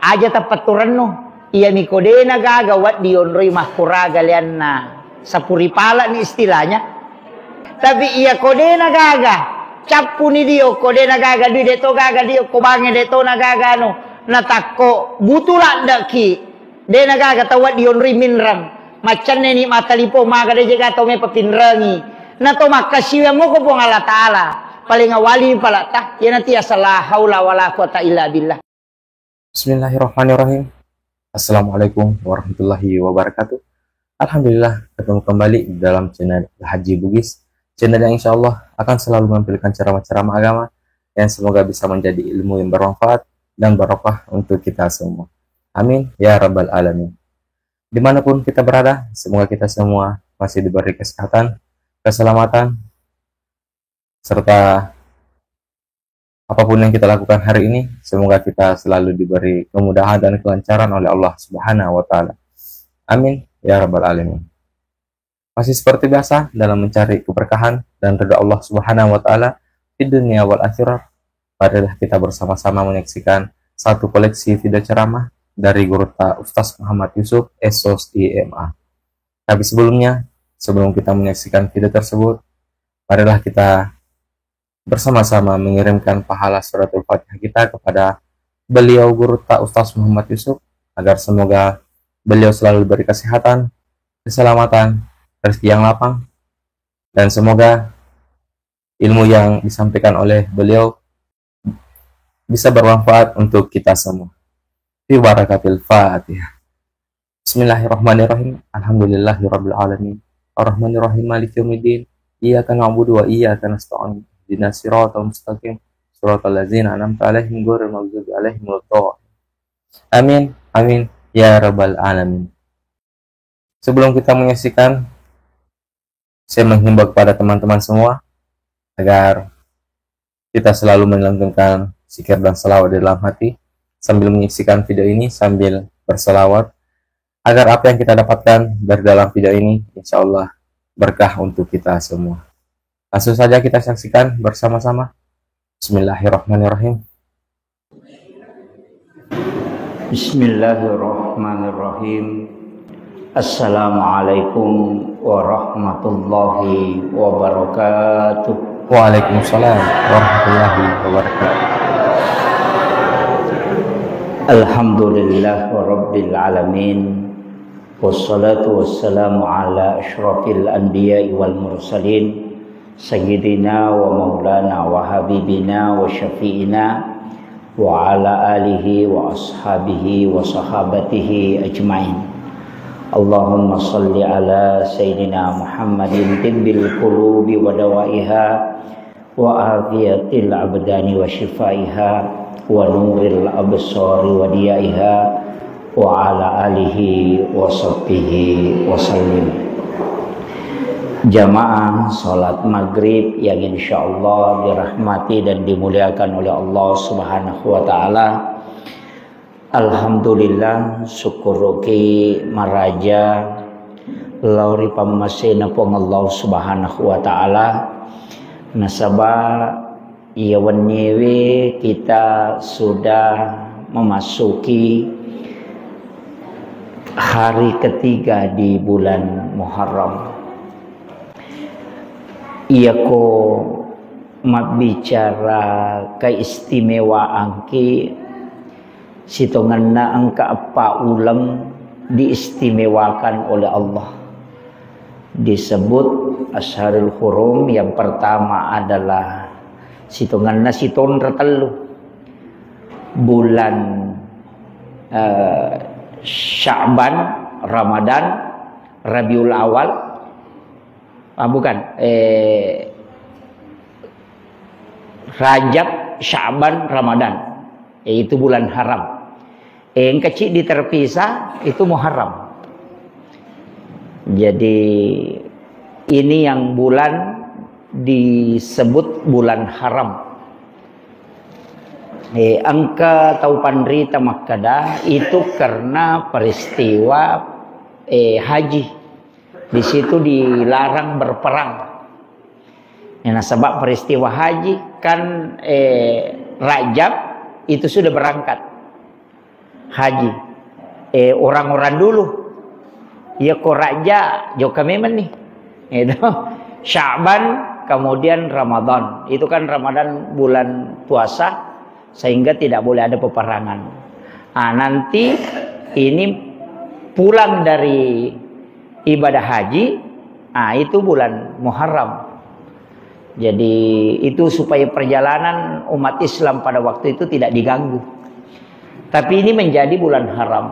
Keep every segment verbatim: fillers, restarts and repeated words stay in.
Aja tapatturennu, iyami ko de'na gaga wedding yonroi makkuraga lianna sapuri pale'ni istilahnya. Tapi iya ko de'na gaga, cappuni dio, ko de'na gaga dui, de'to gaga dio, ko bangnge de'to na gaga anu, natakko butu ladde'ki, de'na gaga tau wedding yonroi minreng, maccenneni mattalipo maga de' je gaga tau meppa pinrengi. Na to makkasiwiang moko Puang Allah Ta'ala, paling awali pale'ta, iyanatu asa la haula wala quwata illa billah. Bismillahirrahmanirrahim. Assalamualaikum warahmatullahi wabarakatuh. Alhamdulillah, ketemu kembali di dalam channel Haji Bugis. Channel yang insya Allah akan selalu menampilkan ceramah-ceramah agama yang semoga bisa menjadi ilmu yang bermanfaat dan barokah untuk kita semua. Amin ya rabbal alamin. Dimanapun kita berada, semoga kita semua masih diberi kesehatan, keselamatan, serta apapun yang kita lakukan hari ini, semoga kita selalu diberi kemudahan dan kelancaran oleh Allah Subhanahu wa Ta'ala. Amin ya Rabbal 'Alamin. Masih seperti biasa, dalam mencari keberkahan dan ridha Allah Subhanahu wa Ta'ala di dunia wal akhirat, marilah kita bersama-sama menyaksikan satu koleksi video ceramah dari Gurutta Ustaz Muhammad Yusuf, S O S I M A. Tapi sebelumnya, sebelum kita menyaksikan video tersebut, marilah kita bersama-sama mengirimkan pahala suratul Fatihah kita kepada beliau Gurutta Ustaz Muhammad Yusuf, agar semoga beliau selalu diberi kesehatan, keselamatan, rezeki yang lapang, dan semoga ilmu yang disampaikan oleh beliau bisa bermanfaat untuk kita semua. Fi barakatil Fatihah. Bismillahirrahmanirrahim. Alhamdulillahirabbil alamin. Arrahmanirrahim. Maliki yaumiddin. Iyyaka na'budu wa iyyaka nasta'in. Ihdinas siratal mustaqim. Siratal ladzina an'amta 'alaihim ghairil maghdubi 'alaihim waladdallin. Amin. Amin ya rabbal alamin. Sebelum kita menyaksikan, saya menghimbau kepada teman-teman semua agar kita selalu melantunkan zikir dan salawat di dalam hati sambil menyaksikan video ini, sambil bersalawat, agar apa yang kita dapatkan dari dalam video ini, insya Allah, berkah untuk kita semua. Langsung saja kita saksikan bersama-sama. Bismillahirrahmanirrahim. Bismillahirrahmanirrahim. Assalamualaikum warahmatullahi wabarakatuh. Waalaikumsalam warahmatullahi wabarakatuh. Alhamdulillah rabbil alamin. Wassalatu wassalamu ala asyrafil anbiya'i wal mursalin, sayyidina wa maulana wa habibina wa syafi'ina wa ala alihi wa ashabihi wa sahabatihi ajmain. Allahumma salli ala sayyidina Muhammadin tibbil qulubi wa dawaiha wa afiyatil abdani wa syifaiha wa nuril absari wa diyaiha wa ala alihi wa sahbihi wa sallim. Jamaah salat maghrib yang insyaallah dirahmati dan dimuliakan oleh Allah Subhanahu wa taala. Alhamdulillah, syukuruki maraja lao ri pammasena Puang Allah Subhanahu wa taala, nasaba iya wenniewe kita sudah memasuki hari ketiga di bulan Muharram. Iyako mabbicara keistimewaanki, sitongenna engka eppa uleng diistimewakan oleh Allah. Disebut Asharul Hurum, yang pertama adalah sitongenna sitonra tellu. Bulan, eh, Sya'ban, Ramadan, Rabiul Awal, ah, bukan, eh, Rajab, Sya'ban, Ramadan. Eh, itu bulan haram. Eh, engka ciddi terpisah, itu Muharram. Jadi, ini yang bulan disebut bulan haram. Eh, engka tau panrita makkeda, itu karena peristiwa, eh, haji. Di situ dilarang berperang. Ya, nasaba peristiwa haji kan, eh, Rajab itu sudah berangkat. haji. Eh, orang-orang dulu. Iya ko Raja, jokka memang nih. Itu. Sya'ban, kemudian Ramadan. Itu kan Ramadan bulan puasa, sehingga tidak boleh ada peperangan. Ah, nanti ini pulang dari ibadah haji, ah, itu bulan Muharram. Jadi, itu supaya perjalanan umat Islam pada waktu itu tidak diganggu. Tapi ini menjadi bulan haram.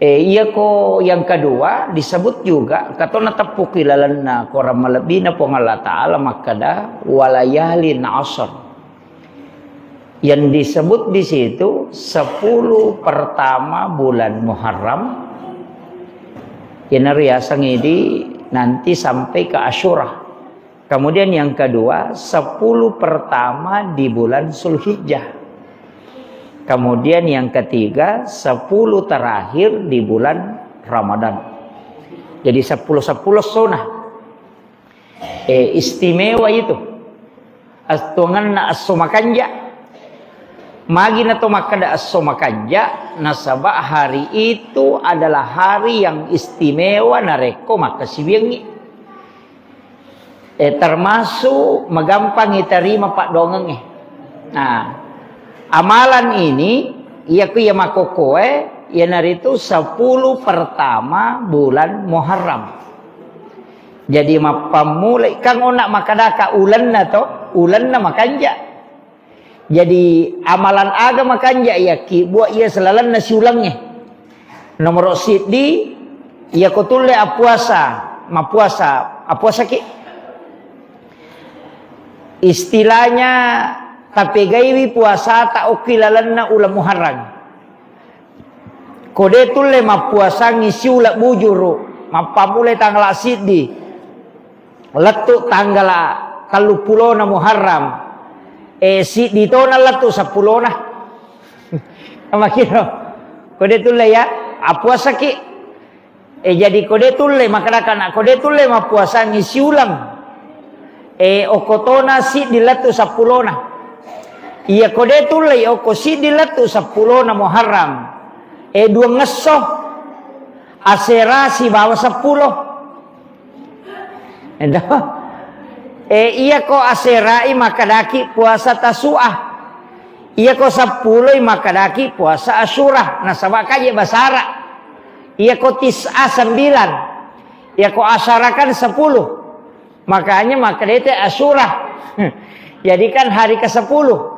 Eh, iya ko yang kedua disebut juga, katona teppuki lalenna korang malebbina Puang Allah Ta'ala makkada, "Walayalin ashr." Yang disebut di situ sepuluh pertama bulan Muharram, yang riaseng idi nanti sampai ke Asyura. Kemudian yang kedua, sepuluh pertama di bulan Zulhijjah. Kemudian yang ketiga, sepuluh terakhir di bulan Ramadan. Jadi sepuluh sepuluh sunnah. Eh, istimewa itu. Astongenna esso makanja. Magi nato makkeda esso makanja, nasaba hari itu adalah hari yang istimewa narekko makkasiwiangngi. Eh, termasuk magampang iterima paddoangengnge. Nah, amalan ini, iya ku iya makkokkoe, iyanaritu sepuluh pertama bulan Muharram. Jadi, mappammulai, kan onna makkadaka ulenna to, ulenna makanja. Jadi, amalan aga makanja iyakki buat iya selalenna siulengnge. Nomoro siddi, iyako tulle appuasa, mappuasa, appuasaki. Istilahnya, tapegaiwi puasata okki lalenna uleng Muharram. Ko de tulle mappuasangngi siuleng bujuru, mappammulai tanggala siddi, lettu tanggala telluppulona Muharram, eh, siddi tona lettu seppulona. Makiro, ko de tulle ya, appuasaki. Eh, jadi ko de tulle, makkedaka na ko de tulle mappuasangngi siuleng. Eh, okko tona siddi lettu seppulona. Iya ko de tulle okko siddi lettu seppulona Muharram. Eh, duangngesso. Asera sibawa seppulo. Ento. Eh, iya ko aserai makkedaki puasa Tasu'a. Iya ko seppuloi makkedaki puasa Asyura. Nasaba kaje basara. Iya ko tis'a sembilan. Iya ko asyara kan sepuluh. Makanya makkedete Asyura. Jadi kan hari kesepuluh.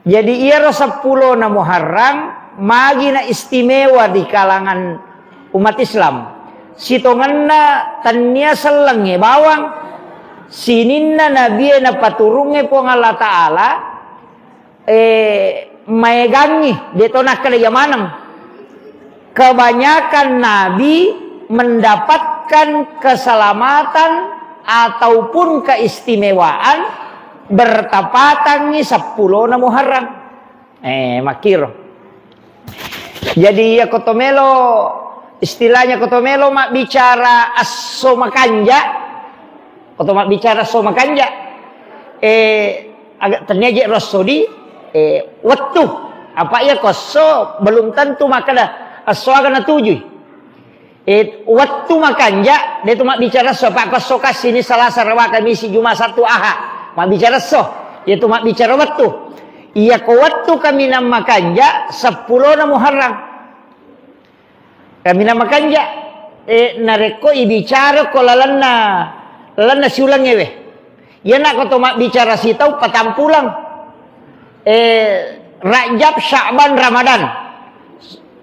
Jadi iyaro seppulona Muharram magina istimewa di kalangan umat Islam. Sitongenna tennia sellengnge bawang sininna nabie napaturungnge Puang Allah Ta'ala, eh, maegangngi, de to nakkeda iya maneng. Kebanyakan nabi mendapatkan keselamatan ataupun keistimewaan bertepatangngi seppulona Muharram. Eh, makkiro. Jadi, iya ko to melo, istilahnya ko to melo mabbicara esso makanja, ko to mabbicara esso makanja, eh, agak tennia je ro esso di, eh, wettu. Apa iya ko esso belum tentu makkeda esso aga natujui. Eh, wettu makanja, de tu mabbicara esso, apa ko esso kasini Salasa, Reba, Kamisi, Juma, Sattu, Aha. Mabbicara esso, iya tu mabbicara wettu. Iya ko wettu kaminang makanja, seppulona Muharram. Kaminang makanja, eh, narekko ibicara ko lalenna, lalenna siulengngewe. Iyana ko to mabbicara sitau patampuleng. Eh, Rajab, Sya'ban, Ramadan.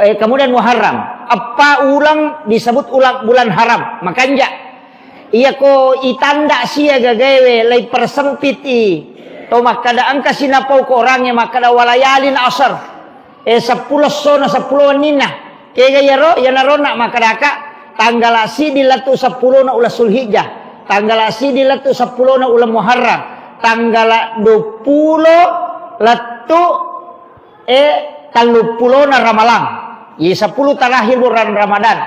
Eh, kemudian Muharram. Eppa uleng disebut uleng bulan haram. Makanja. Iya ko itanda sia gagaewe lai persempiti. To makkada engka sinapau ko orangnge makkada walayalin asar. Eh, seppulo essona, seppulo wenninna. Kega iyaro? Iyanaro na makkadaka, tanggala siddi lettu seppulona uleng Sulhijjah, tanggala siddi lettu seppulona uleng Muharram, tanggala duappulo lettu, eh, telluppulona Ramalang. Ye, sepuluh terakhir bulan Ramadan.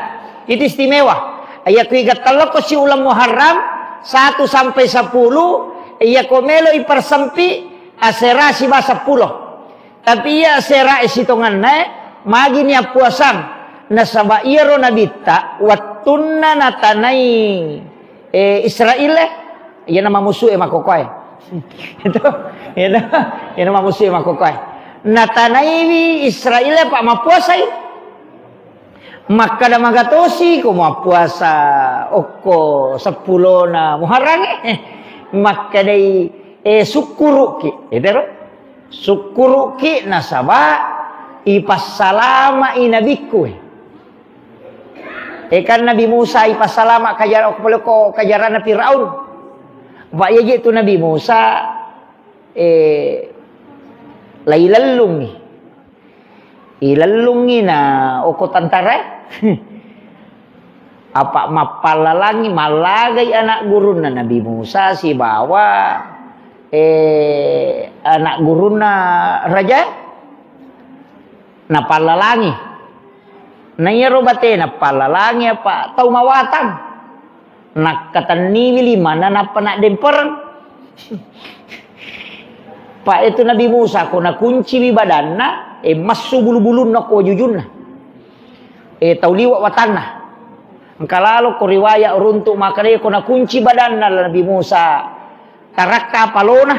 Itu istimewa. Iya ku iga telloko si uleng Muharram, satu sampai sepuluh, iya ko melo ipersempi, asera siba seppulo. Tapi iya asera e sitongenna e, Magi ni appuasang? Nasaba iyaro nabitta wettunna natanai, eh, Israel, eh, iyana mamusu e makokoe. Itu, itu, iyana mamusu e makokoe. Natanaiwi Israel, Pak, mappuasai. Makkada magatosi ko mappuasa okko seppulona Muharram, eh. Makkadai, eh, sukkuruki. Itu ro? Sukkuruki nasaba ipassalama'i nabikku. E kan Nabi Musa ipassalama kajar-, ko kajaranna Firaun. Ba iya je tu Nabi Musa, eh, lailellungi. Ilellungi na oko tantara. Apa mappallalangi, mallagai anak gurunna Nabi Musa sibawa, eh, anak gurunna raja, napallalangi. Na iyaro batena pallalangi apa tau mawatang. Nakkatenniwi limanna nappa naddempereng. Pa itu Nabi Musa ko nakunciwi badanna, eh, massu bulu-bulunna ko wajujunna. Eh, tau liwa watanna. Engka lalo ko riwaya runtuk makkeda ko nakunci badanna Nabi Musa, tarakka palona.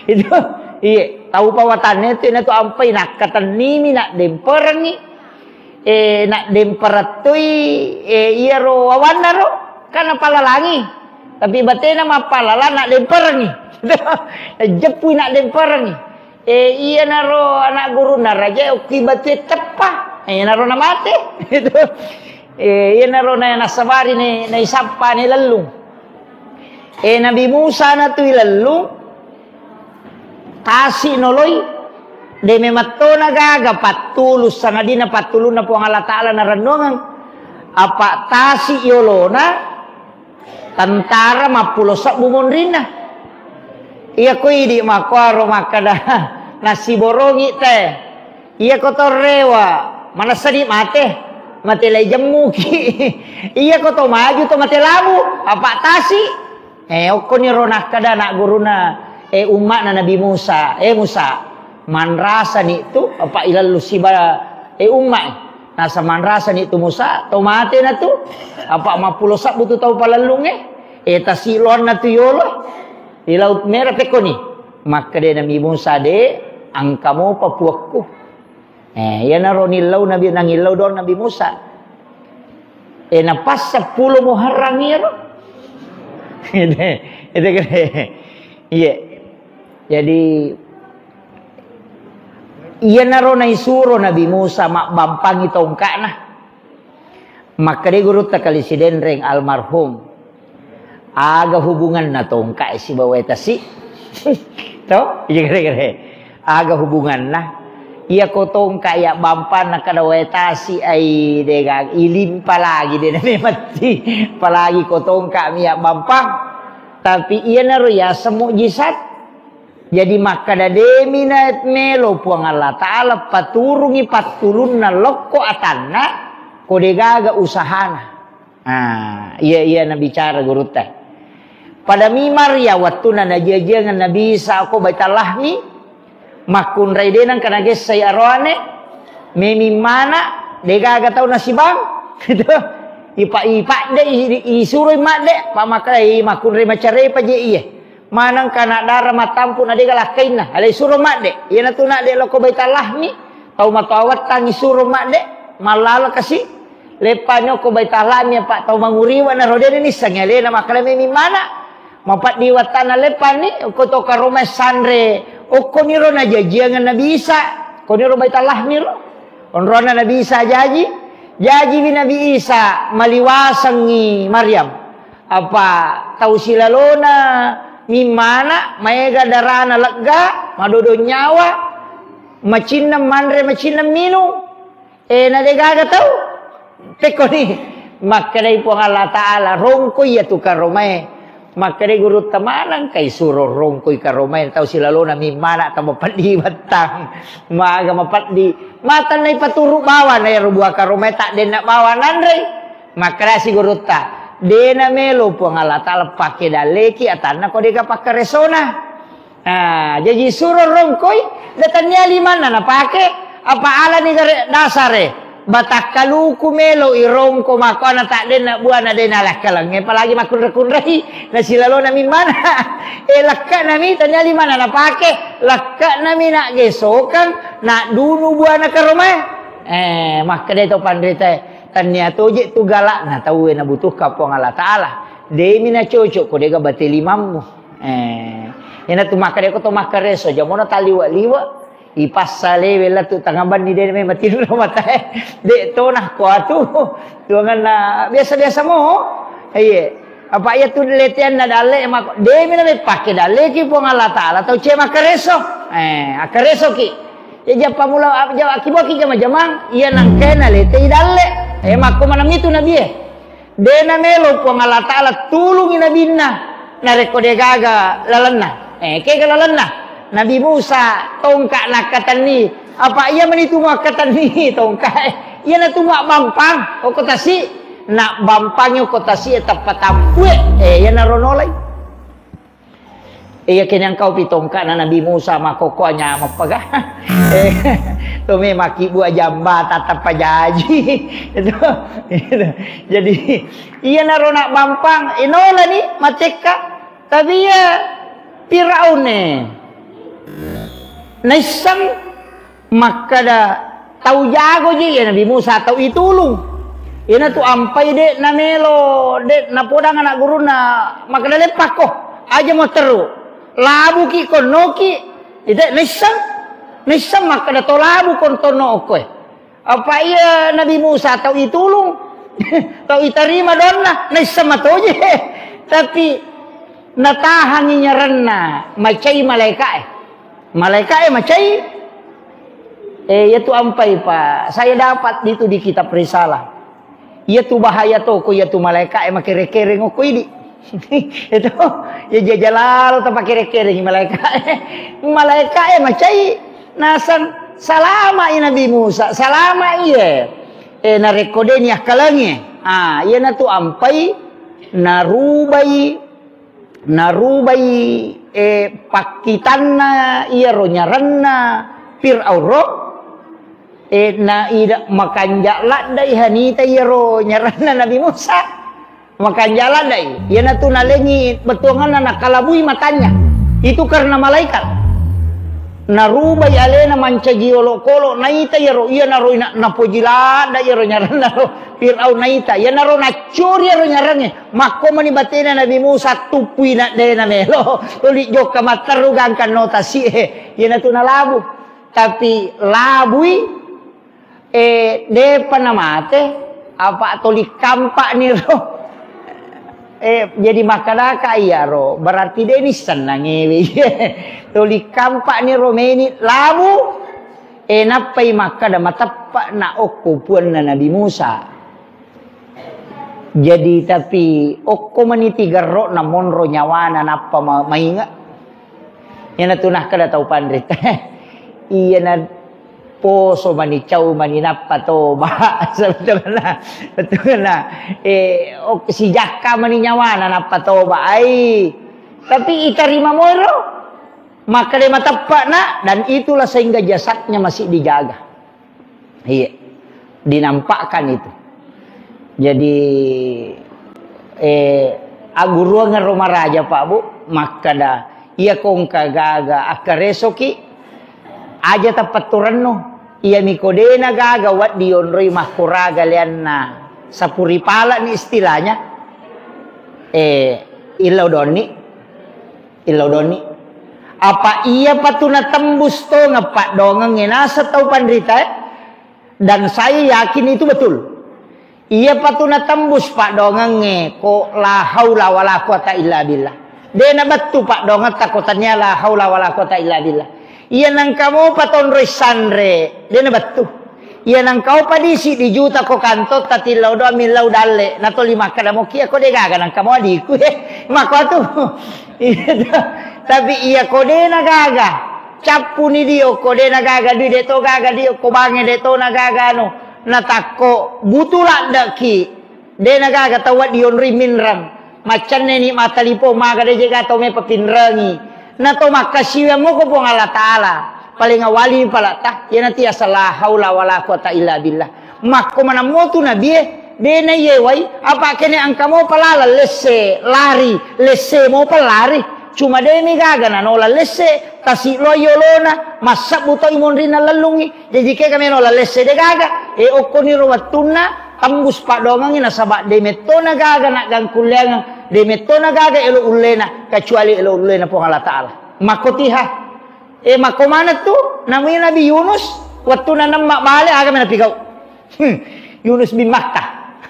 Itu, iye, tau pawatanna itu, inatu ampai nakkatennimi, naddemperengi, eh, naddemperettui, eh, iyaro wawanna ro, kan napallalangi. Tapi batena mappallala naddemperengi. Jeppui naddemperengi. Eh, iyanaro anak gurunna raja okki batue teppa. Eh, iyanaro namate. Itu. Eh, iyanaro na-, nasabari ne, naisappa ne lellung. Eh, Nabi Musa natui lellung, tasi noloi, de memettona gaga pattulu, sangadina pattulunna Puang Allah Ta'ala narennuangeng. Apa tasi yolona, tentara mappulo sebbu monrinna. Iya ko idi makkuaro makkada, nasiborongi te. Iya ko to rewa, manessani mate, mate lai jemmuki. Iya ko to maju to mate labu, apa tasi. Eh, okkoniro nakkeda anak guruna, eh, umma'na Nabi Musa, "Eh, Musa, manrasani tu, apa ilallu siba, eh, umma'i." Nasa manrasani tu Musa, to mate na tu, apa mappulo sebbu tu tau palellungnge, eh, tasiloanna tu yolo, di Laut Merah pekkoni. Makkeda Nabi Musa, "De, engka mopa puakku." Eh, iyanaro nillau Nabi, nangillau doang Nabi Musa. Eh, napas seppulo Muharram iyaro. Itu, itu kira. Iya. Jadi, iyanaro naisuro Nabi Musa mabbampangi tongka'na. Makkedai gurutta Kali Sidenreng almarhum, "Aga hubunganna tongka e sibawa tasi?" To? Iya, kere-kere. Aga hubunganna? Iya ko tongka iya bampanna kada wae tasi ai dega ilimpa lagi de na memetti. Apalagi ko tongka mi iya bampang. Tapi iyanaro yaseng mujizat. Jadi makkeda, "Demi na melo Puang Allah Ta'ala paturungi pattulunna lokko atanna, ko degaga usahana." Ah, iya, iya nabicara gurutta. Pada mi Maryam wettunna najiajiangeng Nabi Isa ko Baitallahmi, makkunrai de nengka nagessai aroane, memi mana, degaga tau nasibang. Gitu. Ipa-, ipadde, i-, i-, isuroi madde, pa makkeda, "Ih, makkunrai macarepa je iye." Maneng kana dara mattampu na dega lakkainna, alai suro madde. Iyanatu nadde lokko Baitallahmi, tau matoa wettangi suro madde, mallala kasi. Leppani okko Baitallahmi apa tau manguriwa na rodene nissengi alena makkeda memi mana. Mapaddi wettanna leppani okko to karomai sanre okkoniro najajiangeng Nabi Isa, koniro Baitallahmi ro. Onronna Nabi Isa jaji, jajiwi Nabi Isa maliwasengngi Maryam. Apa tau silalona mimmana, maega darana legga, madodo nyawa, macinneng manre, macinneng minung. Eh, na degaga tau. Pekkoni, makkedai Puang Allah Ta'ala, "Rongkoi iyatu karomae." Makkedai gurutta, "Manengkai suro rongkoi karomae tau silalona mimmana tau mapeddi wettang? Maga mapeddi? Matennai paturu bawana ero bua karomae, taddenna bawa nanrei." Makkedasi gurutta, "Dena melo Puang Allah Ta'ala pake dalleki atanna ko dega pakkaresona." Ah, jaji suro rongkoi, de tennia limanna napake, Apa alani gare dasare? Batakkaluku melo irongko makkoana taddenna buana de nalakkalengnge, apalagi makkunre-kunrei, nasilalona mimmana. Eh, lekka'nami, tania limana napake, lekka'nami naggesokang, nadunu buana karomae. Eh, makkeda to panritae, tania toje tu galakna tauwe nabutuhkan Puang Allah Ta'ala. Demi nacocok ko dega bate limammu. Eh, ina tu makkeda ko to makkareso, jamono taliwa-liwa. Ipassa lewe lettu tangabanni de memang tiru matae. De tona ko atu. Tuanganna biasa-biasa mo. Iye. Apa iya tu leteanna dalle mako. De mina meppake dalle ki Puang Allah Ta'ala tau ce makkareso. Eh, akkareso ki. Ya jappa mula, ja, akiboki jama-jamang, iya nangkena lete i dalle. Eh, makko maneng itu nabi e. De namelo Puang Allah Ta'ala tulungi nabinna narekko de gaga lalenna. Eh, kega lalenna? Nabi Musa tongka nakkatenni. Apa iya meni tu makkatenni tongka e? Iya natu mabbampang okko tasi. Nak bampangi okko tasi e tappa tampue. Eh, iya naro nolai. Iya, kenyang kau pi tongka'na Nabi Musa, makkokkoa nyameng paga. Eh, to me makkibua jamba, tatappa jaji. Itu, itu. Jadi, iya naro nak bampang, inolani matekka. Tapi iya Firaun e. Naisseng Makkeda, "Tau jago ji, iya Nabi Musa tau itulung." Iyanatu ampai de namelo, de napodang anak gurunna, makkeda, "Leppakko, aja muterru. Labuki konnoki." Ite naisseng, naisseng makkeda to labu kontonno okkoe. Apa iya Nabi Musa tau itulung, tau itarima donna, naisseng matoje. Tapi natahangi nyaranna, macai malaikae. Malaikae macai, eh, iyatu ampai, Pak. Saya dapat itu di kitab risalah. Iyatu bahaya toko, iyatu malaikae makere-kereng okko idi. Itu, ya jajalalo tapakere-kereng malaikae. Malaikae macai, nasang salama i Nabi Musa, salama iye. Eh, narekko deni akkalengi. Ah, iyanatu ampai, narubai Narubai, eh, pakkitanna iyaro nyaranna Fir'aun ro, eh, na ida makanja laddai hanita iyaro nyaranna Nabi Musa. Makanja laddai. Iyanatu nalengi bettuanganna nakalabui matanya. Itu karena malaikat. Narubai alena mancaji olokolo, naita iyaro, iyanaro ina-, napoji ladda iyaro nyaranna ro Firaun naita. Iyanaro naccuri iyaro nyarangnge. Makko mani batena Nabi Musa tuppui na de namelo. Tuli jokka matteru gangkanno tasi e. Iyanatu nalabu. Tapi labui Eh, depa namate, apa toli kampa'ni ro. Eh, jadi makkedaka iyaro, berarti de nissennangewe. Toli kampa'ni ro meni labu, eh, nappai makkeda mateppe'na okko puanna Nabi Musa. Jadi, tapi okko mani tigerro'na monro nyawana nappa ma-, mainge. Iyanatu nakkeda tau panrita. Iyana poso mani, cau mani nappa toba. Sebetulna, betulna, eh, ok, sijakka mani nyawana nappa toba. Ai, tapi itarima moiro. Makkeda mateppe'na, dan itulah sehingga jasadnya masih dijaga. Iya, dinampakkan itu. Jadi, eh, agguruang ro maraja, Pak Bu, makkeda, iya kongka gaga akkaresoki, aja tapatturennu, iya miko dena gaga waddi yonroi makkuraga leanna sapuri pala ni istilahnya, eh, illau donni. Illau donni. Apa iya patu natembus tongeng paddoangengnge naseng tau panrita, eh? Dan saya yakin itu betul. Iya patu natembus paddoangengnge ko la haula wala quwata illa billah. De nabettu paddoangetta ko tania la haula wala quwata illa billah. Iya nangka mopa tonroi sanre, de nabettu. Iya nangka opa disi dijuta ko kantotta tillau doang millau dalle, natoli makkeda moki ako de gaga nangka mo adiku, eh. Mako atu. Iya to. Tapi iya ko de na gaga, cappuni dio ko de na gaga dui, de to gaga dio ko bange, de to na gaga anu, natakko butu laddeki. De na gaga tau wedding yonroi minreng. Maccenneni mattalipong maga de je ga tau mepa pinrengi. Na to makkasiwiang moko Puang Allah Ta'ala. Paling awali palatta, iyanatu yaseng la haula wala quwata illa billah. Makko manammo tu nabie, de' naiyewai, apa' kene engka mopa lalang lesse lari, lesse mopa lari. Cuma de' mi gaga nanola lesse, tasi' lo yolona, massebbu to i monrinna lellungngi. Jaji kega meno la lesse de' gaga, e okkoniro wettunna tembus paddoangengngi nasaba' de' mettona gaga naggangkulleangeng, de' mettona gaga elo ullena, kecuali elo ullena Puang Allah Ta'ala. Makkotiha. E, makko maneng tu, namui Nabi Yunus, wettunna nemma' bale, aga mena pigau'. Hmm, Yunus bin Matta.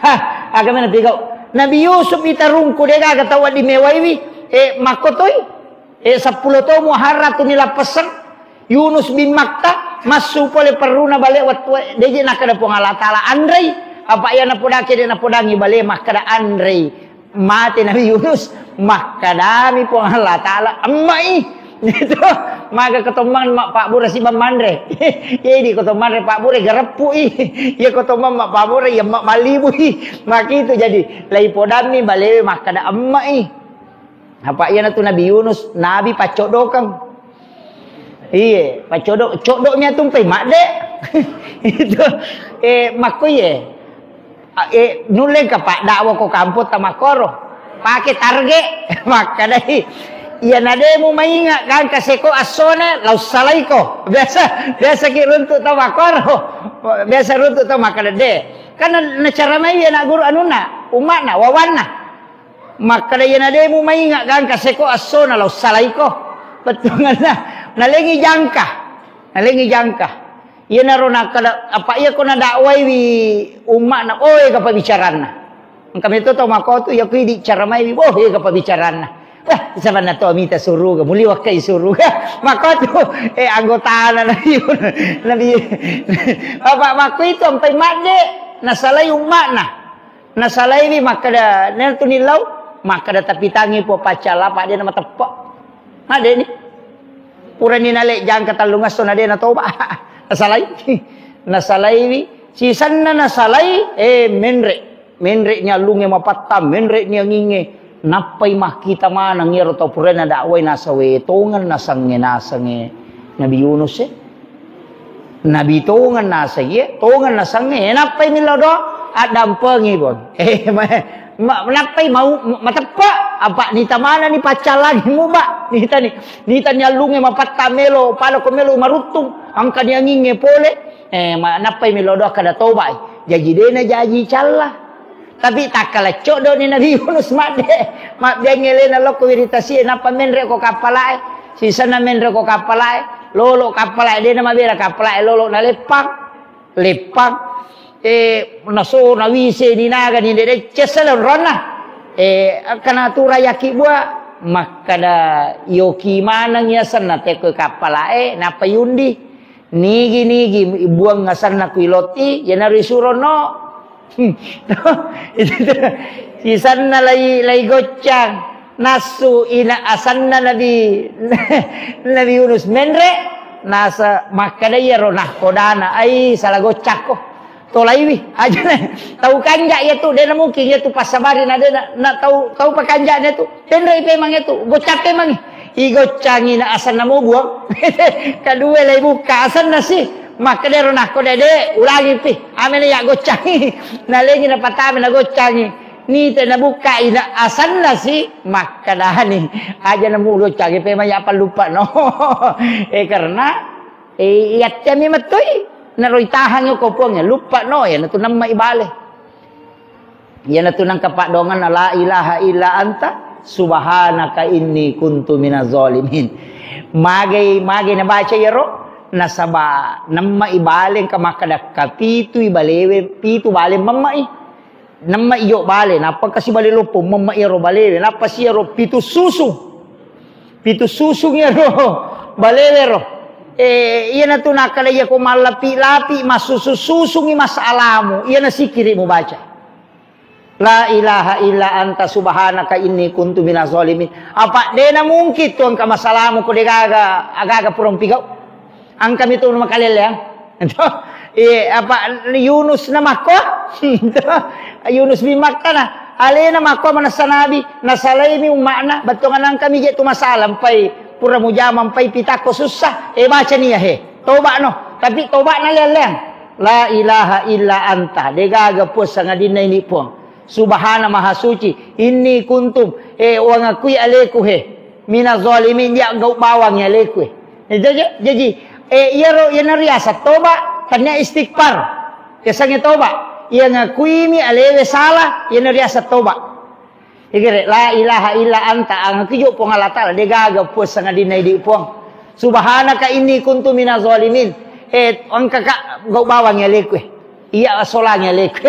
Ha, aga mena pigau'. Nabi Yusuf itarungku de' gaga tau wedding mewaiwi, e, makkotoi. E, seppulo to Muharram tu nilappesseng. Yunus bin Matta, massu pole perruna bale wettu, de' je nakkeda Puang Allah Ta'ala, anrei. Apa' iya napodake de' napodangi bale, makkeda anrei. Mate Nabi Yunus, makkedami Puang Allah Ta'ala, emma'i. Itu, maga kotommang ma' pabbura sibang manre. Jadi kotommang re pabbura gareppu'i. Iya kotommang ma' pabbura, iya ma' mallibui. Makitu jadi, lai podammi balewe makkeda emma'i. Apa' iyanatu Nabi Yunus, Nabi paccoddokeng. Iye, paccodo', coddo' mi atumpai madde. Itu, eh, makko iye. A, eh, nulle engka paddakwa ko kampotta makkoro. Pake target. Makkedai, iya na de' mumainga' gangka seko essona, lau salaiko. Biasa, biasa ki runtu' tau makkoro. Biasa runtu' tau makkeda de'. Kan na, nacaramai anak guru anunna, umma'na, wawanna. Makkeda, iya na de' mumainga' gangka seko essona, lau salaiko. Bettuanna, nalengi jangka. Nalengi jangka. Iyanaro nakkeda, apa' iyako nadakwaiwi umma'na, oh, ega pabbicaranna. Engka meto tau makkotu, iyako idi' caramaiwi, oh, ega pabbicaranna. Wah, sabanna to mita suruga, muliwakkai suruga. Makkotu, eh, anggotana Nabi, Nabi. Apa' makko itu ampai madde, nasalai umma'na. Nasalaiwi makkeda, nentu nillau, makkeda tapitangngi po paccalla, apa' de' namateppa'. Madde'ni. Purani nale jangka tellungesso na de' natoba'. Nasalai. Nasalaiwi. Sisenna nasalai, eh, menre'. Menre'ni allungnge mapattang, menre'ni angingnge. Nappai makkita maneng iyaro tau purana dakwai nasawe tongeng nasengnge, nasengnge Nabi Yunus e. Nabi tongeng naseng, iye, tongeng nasengnge, nappai millau doa, addampengi pon. Eh, ma-, ma-, nappai mau, mateppa, apa' nita manani paccallangi muba, nitani, nitani allungnge mapattang melo, pada ko melo maruttung, engkani angingnge pole, eh, ma-, nappai millau doa kada tobai. Jaji dena jaji calla. Tapi takkala coddo'ni Nabi Yunus madde, mabbiang elena lokko wiritasi'e, nappa menre' ko kappala'e, sisenna menre' ko kappala'e, lolo kappala'e, dena mabela kappala'e, lolo naleppang, leppang, eh, naso, nawiseni nagani, de-, de-, cessa onronna, eh, akkana tura yaki bua, makkada yoki maneng yasenna tekko kappala'e, nappa yundi. Nigi-nigi buang asenna kuilotti, iyanaro isurono. Hmm. Itu tu. Sisenna lai, lai goccang. Nassu ina asenna Nabi, Nabi Yunus menre, nasa makkada iyaro nahkodana, ai sala goccakko. Tolaiwi, ajana tau kanja' iyatu, dena mungkin iyatu passabari na dena, na tau, tau pakanja' iyatu. Tenrei pemang iyatu, goccang pemangi. Igoccangi na asenna mo buang. Kadua lai bukka asenna si. Makkedaro nakko dede, ulangi pi. Amena iya goccangi. Nalengi napatama na goccangi. Nite nabukka ina asenna si. Makkadani. Aja namu goccangi pemang iya pallupa no. Eh, karena Eh, iyattemi mettui, naro itahangi ko Puang, luppa no, iyanatu namma ibale. Iyanatu nangka paddoanganna, "La ilaha illa anta, subhanaka inni kuntu minaz zalimin." Magai, magai nabaca iyaro, nasaba namma ibale engka makkada kapitu ibalewe, pitu bale mammai. Namma iyo bale, nappa kasi bale loppo, mamma iyaro balewe, nappa si iyaro pitu susu. Pitu susung iyaro balewe ro. Eh, iyanatu nakkada iyako mallapi-lapi, massusu-susungi masalamu, iyana sikiri mubaca. La ilaha illa anta subhanaka inni kuntu minaz zalimin. Apa dena mungkin tu engka masalamu ko degaga, agaga purang pigau. Engkami tu makaleleang. Iya, apa Yunus na makko? Yunus bin Matta na. Alena makko manessa nabi, nasalaimi umma'na, bettuanna engkami je tu masalah, empai Pura mujama mpai pitakko sussa, eh, baca nia he. Toba no. Tapi toba na leang-leang. La ilaha illa anta. Degaga puang sangadinna ini puang. Subhana maha suci. Inni kuntum. Eh, uangakui aleku he. Mina zalimin, ya gau bawang ya aleku he. Eh, jaji, jaji, eh, iyaro, iyana riasa toba, tania istighfar. Yasange toba. Iya ngakuimi alewe salah, iyana riasa toba. Igere, la ilaha illa anta, angkijo Puang Allah Ta'ala, de gaga puang sangadinna idi puang. Subhanaka inni kuntu minaz zalimin. Eh, engka ka gau bawang ya leku. Iya solang ya leku.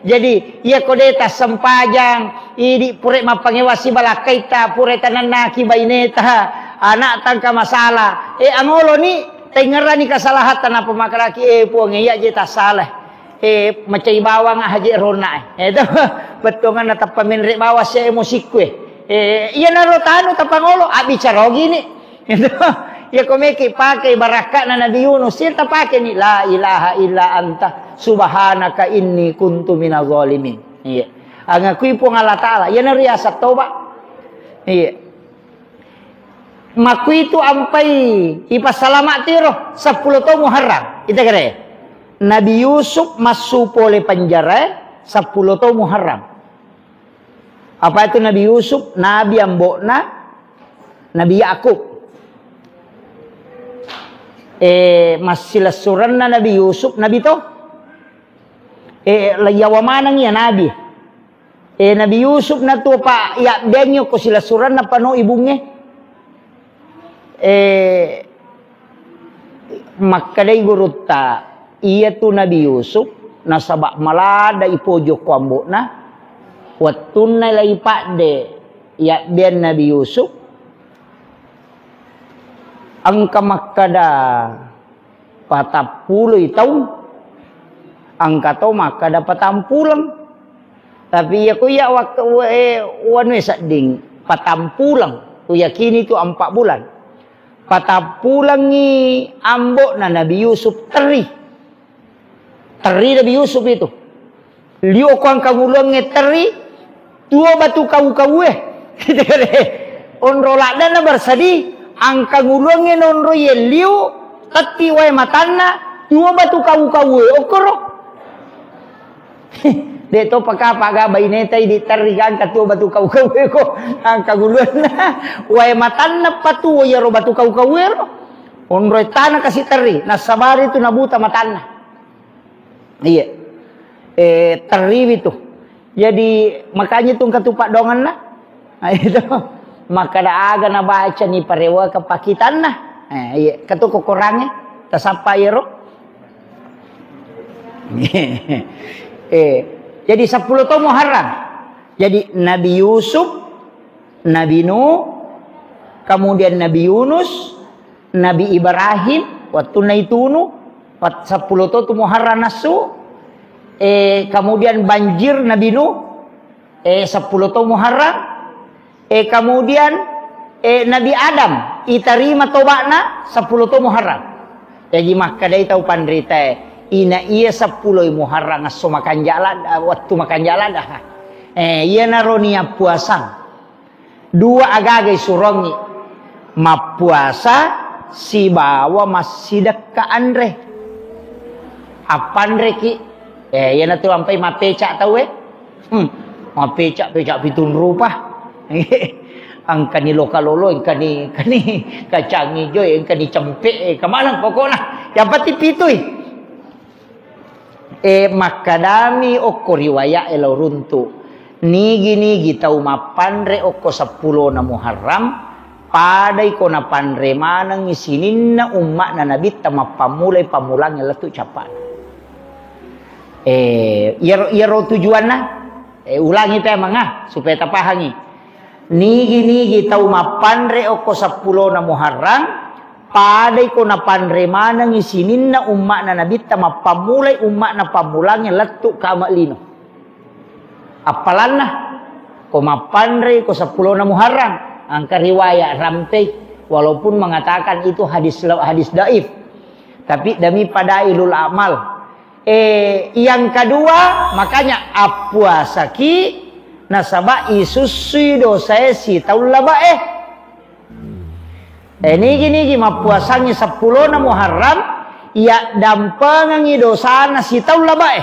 Jadi, iya ko de tassempajang, idi pure mappangewa sibalakkaita, pure tanannaki baineta, anak tangka masalah. Eh, angolo ni, tengerani kesalahan tanapa makaraki, eh, puang, iya je tassalah. Eh, macai bawang haji rona, eh. Eh, to, bettuanganna tappa menre bawang sia emosikku, eh. Eh, iyanaro tanu tapangolo, abbicara ogini. Eh, to, iya ko meki pakai barakka'na Nabi Yunus, sia tapake ni, "La ilaha illa anta, subhanaka inni kuntu minaz zalimin." Iya. Angakui Puang Allah Ta'ala, iyanaro riaseng toba. Iya. Makkuitu ampai ipassalama tiro seppulo to Muharram. Ita kere. Nabi Yusuf massu pole penjara seppulo to Muharram. Apa itu Nabi Yusuf? Nabi ambo'na Nabi Yakub. Eh, massilessurenna Nabi Yusuf, Nabi to. Eh, laiyawa maneng iya Nabi. Eh, Nabi Yusuf natuo pa yabbeangngi okko silessurenna pano ibungnge. Eh, makkedai gurutta, iyatu Nabi Yusuf, nasaba malada ipoji okko ambo'na, wettunna laipadde yabbeang Nabi Yusuf, engka makkeda, patappuloi taung, engka to makkeda patampuleng. Tapi iya ko iya wak-, wa-, eh, wanue sedding, patampuleng. Kuyakini tu empat bulan. Patappulengngi ambo'na Nabi Yusuf terri. Terri Nabi Yusuf itu. Liu ko angkanguluangnge terri, tuo batu kau-kaue. Onro laddana bersedi, angkanguluangnge nonro ye liu, tetti wae matanna, tuo batu kau-kaue, okkoro. De to pakapa ga baineta idi terri gangka tuo batu kau-kaue ko, angkanguluanna, wae matanna patuo yaro batu kau-kaue ro. Onro tana kasi terri, nasabari tu nabuta matanna. Iya. Eh, terriwi tu. Jadi, makanya tu engka tu paddoangenna. Nah, itu. Makkeda aga nabaca ni parewa ke pakitanna. Eh, iya. Ketu kokorangnge. Tasappa iyaro. Eh, jadi seppulo to Muharram. Jadi Nabi Yusuf, Nabi Nuh, kemudian Nabi Yunus, Nabi Ibrahim, wettunna itunu, pat-, seppulo to tu Muharram nassu, eh, kemudian banjir Nabi Nuh, eh, seppulo to Muharram, eh, kemudian, eh, Nabi Adam, itarima toba'na seppulo to Muharram. Jaji makkedai tau panritae, ina iya seppulo Muharram esso makanjala, wettu makanjala dah. Eh, iyanaro niat puasang. Dua agaga isurongngi, mappuasa sibawa massidekka anre. Appanreki, eh, iyanatu ampai mappeca tauwe. Hmm, mappeca-peca pitung rupa. Engkani loka lolo, engkani, engkani kacang ijo, engkani cempe, eh, kemanang pokokna. Yang penting pitui. Eh, makkadami okko riwaya'e lao runtu, nigi-nigi tau mappanre okko seppulona Muharram, padai ko napanre manengngi sininna umma'na Nabitta mappammulai pammulangnge lettu cappa'na. Eh, iyaro, iyaro tujuanna, eh, ulangi pemang, ah, supaya tapahangi. Nigi-nigi tau mappanre okko seppulona Muharram, padai ko napanre manengngi sininna umma'na Nabitta mappammulai umma'na pammulangnge lettu kama lino. Appalanna, ko mappanre ko seppulona Muharram, engka riwayat rampei, walaupun mengatakan itu hadis, hadis daif. Tapi demi fadailul amal. Eh, yang kedua, makanya appuasaki nasaba isussui dosae sitaung labae. Eh, nigi-nigi mappuasangngi seppulona Muharram, iya dampengengngi dosana sitaung labae.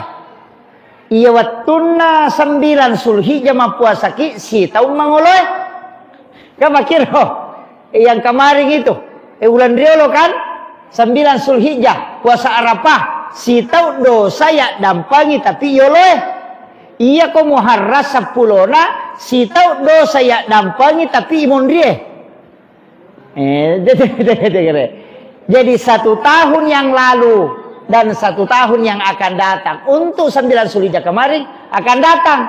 Iya wettunna sembilan Sulhijjah mappuasaki sitaung mangoloe. Kan makkiro, eh, yang kemarin itu, eh, ulan riolo kan, sembilan Sulhijjah, puasa Arafah, sitaung dosa iya dampengi tapi yoloe. Iya ko Muharram seppulona, sitaung dosa iya dampengi tapi imonrie. Eh, jadi, jadi, jadi, jadi satu tahun yang lalu dan satu tahun yang akan datang. Untuk sembilan Sulhijjah kemarin akan datang.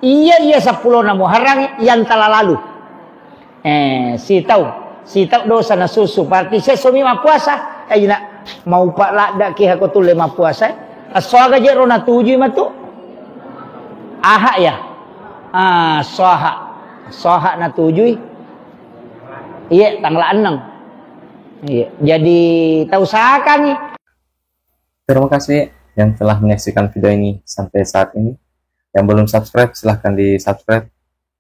Iya, iya, seppulona Muharram yang telah lalu. Eh, sitau, sitau dosa nasusu. Berarti sesomi mappuasa. Eh, ina, mau pak ladda ki hako tulle mappuasa. Assoaga jero natujui matu. Aha ya. Ah, soha. Soha natujui. Iya, tanggal enam. Iya, jadi tau sakani. Terima kasih yang telah menyaksikan video ini sampai saat ini. Yang belum subscribe, silahkan di-subscribe.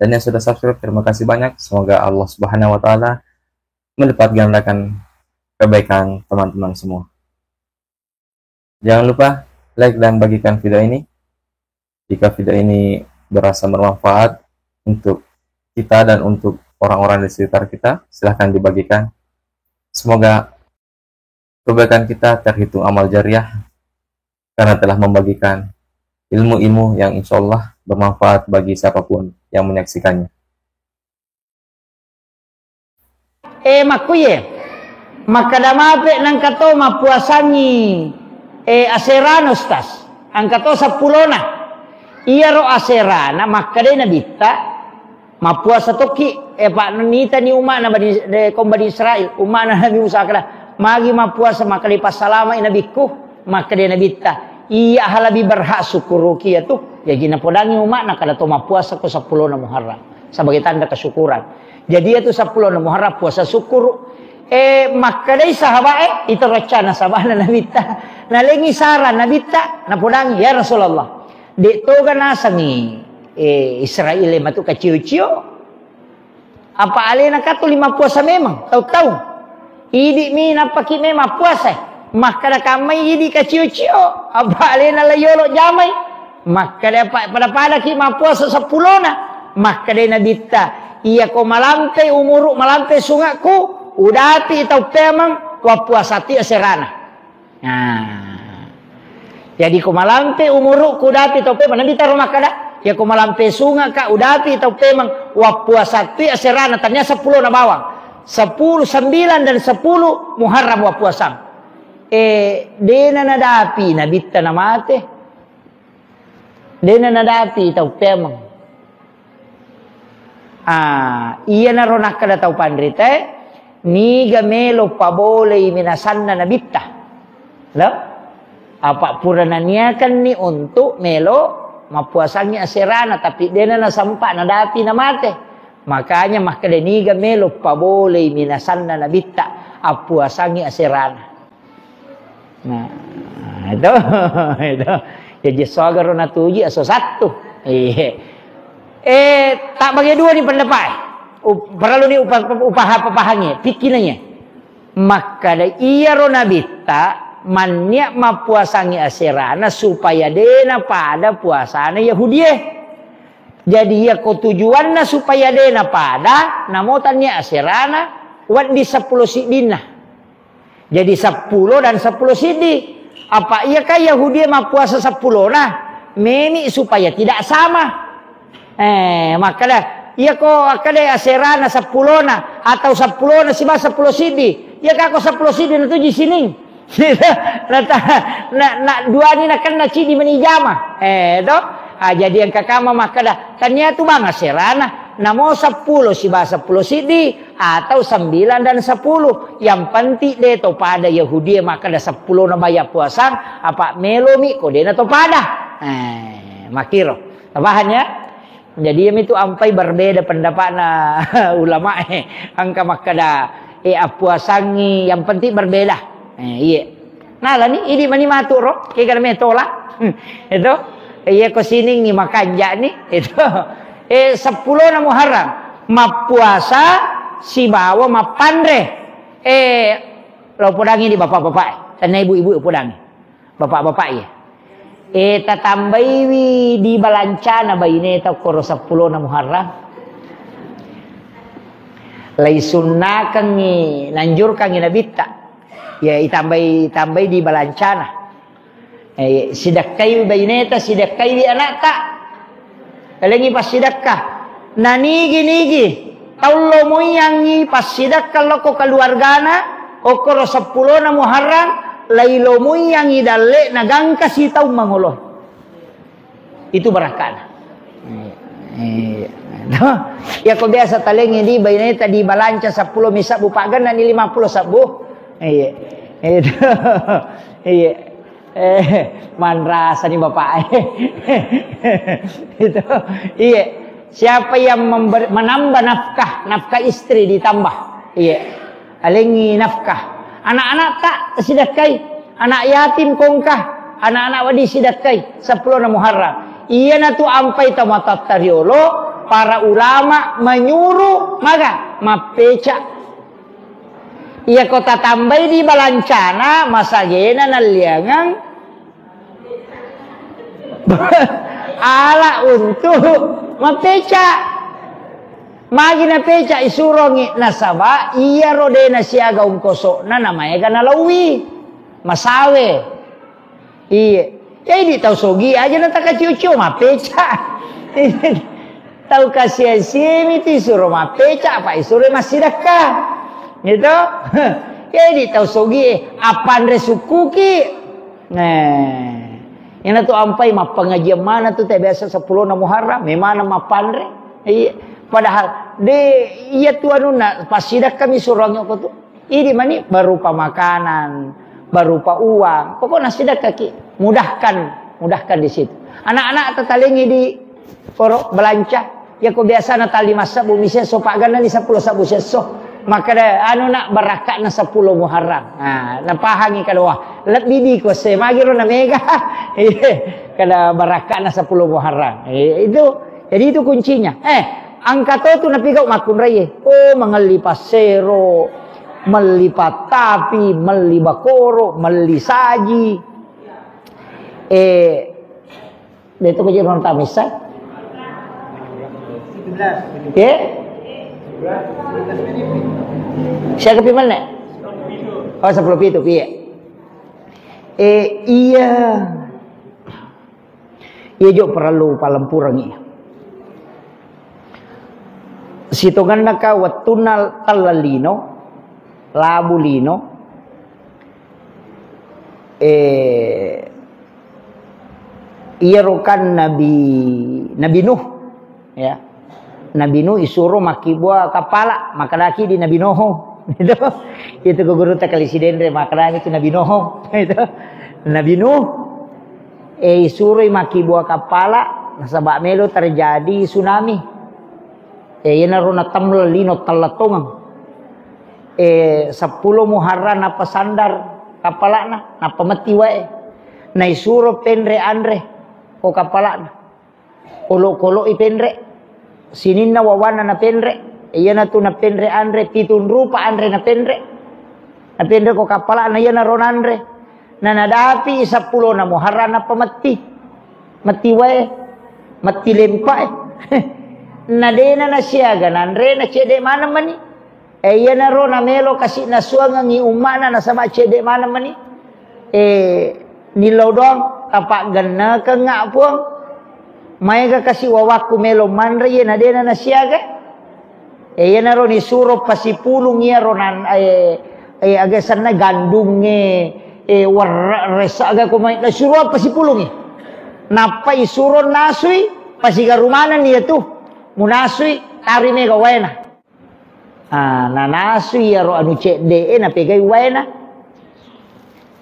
Dan yang sudah subscribe, terima kasih banyak. Semoga Allah Subhanahu wa Ta'ala melipat gandakan kebaikan teman-teman semua. Jangan lupa like dan bagikan video ini. Jika video ini berasa bermanfaat untuk kita dan untuk orang-orang di sekitar kita, silahkan dibagikan. Semoga kebaikan kita terhitung amal jariah karena telah membagikan ilmu-ilmu yang insya Allah bermanfaat bagi siapapun yang menyaksikannya. Eh, makkuye, makkada mape nangka to mappuasangngi, eh, aserana, Ustaz. Angka to seppulona. Iyaro aserana, makkadai Nabitta, mappuasa tokki, eh, pa nitani umma'na Bani, eh, kaum Bani Israel, umma'na Nabi Musa, kada, magi mappuasa, makkadai passalamai Nabikku, makkadai Nabitta, iya halabi berhak sukkuruki iyatu. Jaji napodangi umma'na, kada to mappuasa ko seppulona Muharram sebagai tanda kesyukuran. Jadi iyatu seppulona Muharram puasa sukkuru. Eh, makkadai sahabae, itu reccana sahabana Nabitta. Nalengi sara Nabitta, napodangi, "Ya Rasulullah, de' toga nasengi, eh, Israel matu kacio-cio? Apa alena katu lima puasa memang, tau-tau? Idi' mi nappaki memang puasa." Makkada kammai, "Idi' kacio-cio, apa alena la yolo jamai." Makkada pa-, pada-padaki mappuasa seppulona. Makkadai Nabitta, "Iya ko malampe umuru, malampe sungakku, udapi tau pemeng, wappuasati aserana." Nah. Jadi ko malampe umurukku, udapi tau pemeng, Nabitta ro makkada, "Iya ko malampe sungaka, udapi tau pemeng, wappuasati aserana, tania seppulona bawang. Sepuluh, sembilan dan sepuluh Muharram wappuasang." Eh, dena nadapi Nabitta namate. Dena nadapi tau pemeng. Ah, iyanaro nakkada tau panritae, niga melo pabolei minasanna Nabitta. Lo? Apa pura naniakanni untuk melo mappuasangngi aserana, tapi dena nasempa nadapi namate. Makanya makkada niga melo pabolei minasanna Nabitta, appuasangngi aserana. Nah, itu, itu. Jadi sogaro natuji aso sattu. Iya. Eh, tak bagi dua ni pendapat. Up-, perlu ni upa-, upaha-, papahangi, pikirannya. Makkada iyaro Nabitta manniak mappuasangi aserana supaya dena pada puasana Yahudie. Jadi iya ko tujuanna supaya dena pada, namo tannia aserana, waddi seppulo siddinna. Jadi seppulo dan seppulo siddi. Apa iya kan Yahudi mappuasa seppulona? Memi supaya tidak sama. Eh, makkada, iya ko akkada aserana seppulona atau seppulona siba seppulo siddi. Iya ka ko seppulo siddi natuji sining. Nata-, na, na, duani nakenna cidi meni jama. Eh, to? Ah, jadi engka kama makkada, tania tu bang aserana, namo seppulo siba seppulo siddi, atau sembilan dan sepuluh. Yang penting de to pada Yahudi makkada seppulo na baya puasang, apa melomi ko de na to pada. Eh, makiro. Paham ya? Jadi, iyamitu ampai berbeda pendapatna ulama, eh. Engka makkada, eh, appuasangngi, yang penting berbeda. Eh, iya. Nalani, idi mani matu ro, kega me tola. Hmm, itu. Iya ko siningngi makanjani, itu. Eh, seppulona Muharram, mappuasa sibawa mappanre. Eh, lo podangi di bapak-bapak, eh. Tanna ibu-ibu podangi. Bapak-bapak ya. Eh, tatambaiwi di balancana baineta okkoro seppulona Muharram. Laisunnakengngi, nanjurkangngi nabitta. Ya, itambai, tambai di balancana. Eh, sidekkaiwi baineta, sidekkaiwi anakta. Talengngi passidekka. Nanigi-nigi tau lo muiyangngi passidekka lokko keluargana, okkoro seppulona Muharram, lai lo muiyangngi dalle na gangka sitaung mangolo. Itu barakkana. Iya. Iya, ko biasa talengngi di baineta di balanca seppulo mi sebbu, paggenna ni lima puluh sebbu. Iya. Itu. Iya. Eh, manrasani bapak. Itu. Iya. Siapa yang member-, menambah nafkah, nafkah istri ditambah. Iya. Alengngi nafkah. Anak-anak tak sidakkai. Anak yatim kongkah. Anak-anak wadi sidakkai. Seppulo na Muharram. Iya natu ampai tamatatta riolo, para ulama menyuruh maga mappeca. Iya ko tatambai di balancana, masagena nalliangang ala untuk mappeca. Magi napeca isurongi, nasaba iyaro de nasiaga ungkosokna namaega nalauwi. Masawe. Iye. Jadi tau sogi aja na takacio-cio mappeca. Tau kasiasi mi tu isuro mappeca, apa isuro massidakka. Gitu. Jadi tau sogi, eh, apa anre sukkuki? Nah, ina tu ampai mappengajian mana tu te biasa seppulo na Muharram, memang mappanre. Iya. Padahal de iya tu anunna passidakka mi suruangi ko tu. Idi mani berupa makanan, berupa uang. Pokoknya sidakkaki, mudahkan, mudahkan di situ. Anak-anak tatalengi di koro belanja. Ya ko biasana tali masa bumi sesso, pagana ni seppulo sebbu sesso. Maka da, anu nak, barakka'na seppulo Muharram. Nah, napahangi kada, wah, lebbi di ko se magiro na mega. Iya, kada barakka'na seppulo Muharram. Eh, itu, jadi itu kuncinya. Eh, angka to tu napigau makkunraie. Oh, mangelli passero, melli pattapi, melli bakoro, melli saji. Eh, de to ko jero tamissa? Eh? Siaga pi menne? Oh, seppulo pitu, piye? Eh, iya. Iya jo parellu palempurengngi. Sitongenna ka wettunna telleng lino, labu lino, eh, iyaro kan Nabi, Nabi Nuh, ya. Nabi Nuh isuro makkibua kappala, makkedaki di Nabi Nuh. Itu. Itu ko gurutta kali Sidenre, makkedaki tu Nabi Nuh. Itu. Nabi Nuh, eh, isuroi makkibua kappala, nasaba melo terjadi tsunami. Eh, iyanaro natemleng lino tellettongeng. Eh, seppulo Muharram nappa sandar kappala'na, nappa metti wae. Naisuro penre anre ko kappala'na. Kolo-kolo'i penre. Sininna wawanna napenre. Iyanatu napenre anre, pitung rupa anre napenre. Napenre ko kappala'na iyanaro nanre. Na nadapi seppulona Muharram nappa metti. Metti wae. Metti lempae. Na dena nasiaga nanre, na cedde maneng mani. Eh, iyanaro namelo kasi nasuangengngi umma'na nasaba cedde maneng mani. Eh, nillau doang, tapaggennekengnga Puang. Maega kasi wawakku melo manre, iye na dena nasiaga. Eh, iyanaro nisuro pasipulung iyaro nan, eh, eh, aga senna gandungnge, eh, werre-, resa aga ko mai, nasuro pasipulungi. Nappa isuro nasui, pasigaru manenni iyatu. Munasui, tari mega waena. Ah, nanasui iyaro anu cedde e, napegai waena.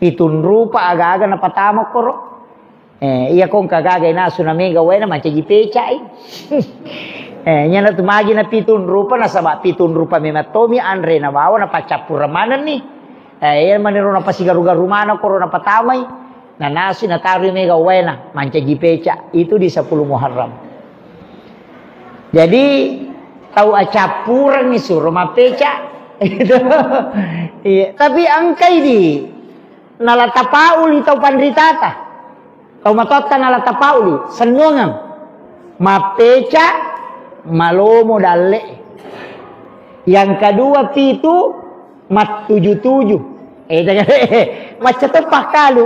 Pitung rupa aga-aga napatama koro. Eh, iya kongka gaga nasu na mega waena, mancaji pecai. Eh, nyana tu magi na pitung rupa, nasaba pitung rupa memang tomi anre nabawa, napaccappureng manenni. Eh, iya maniro napasigaru-garu maneng koro napatamai. Nanasui natarui mega waena, mancaji peca. Itu di seppulo Muharram. Jadi, tau accappureng ni suro mappeca. Itu. Iya, tapi engkai di nala tapauli tau panritata. Tau matoatta nala tapauli, sennuangeng. Mappeca, malomo dalle. Yang kedua pitu, mattuju-tuju. Eh, macca to pakkalu.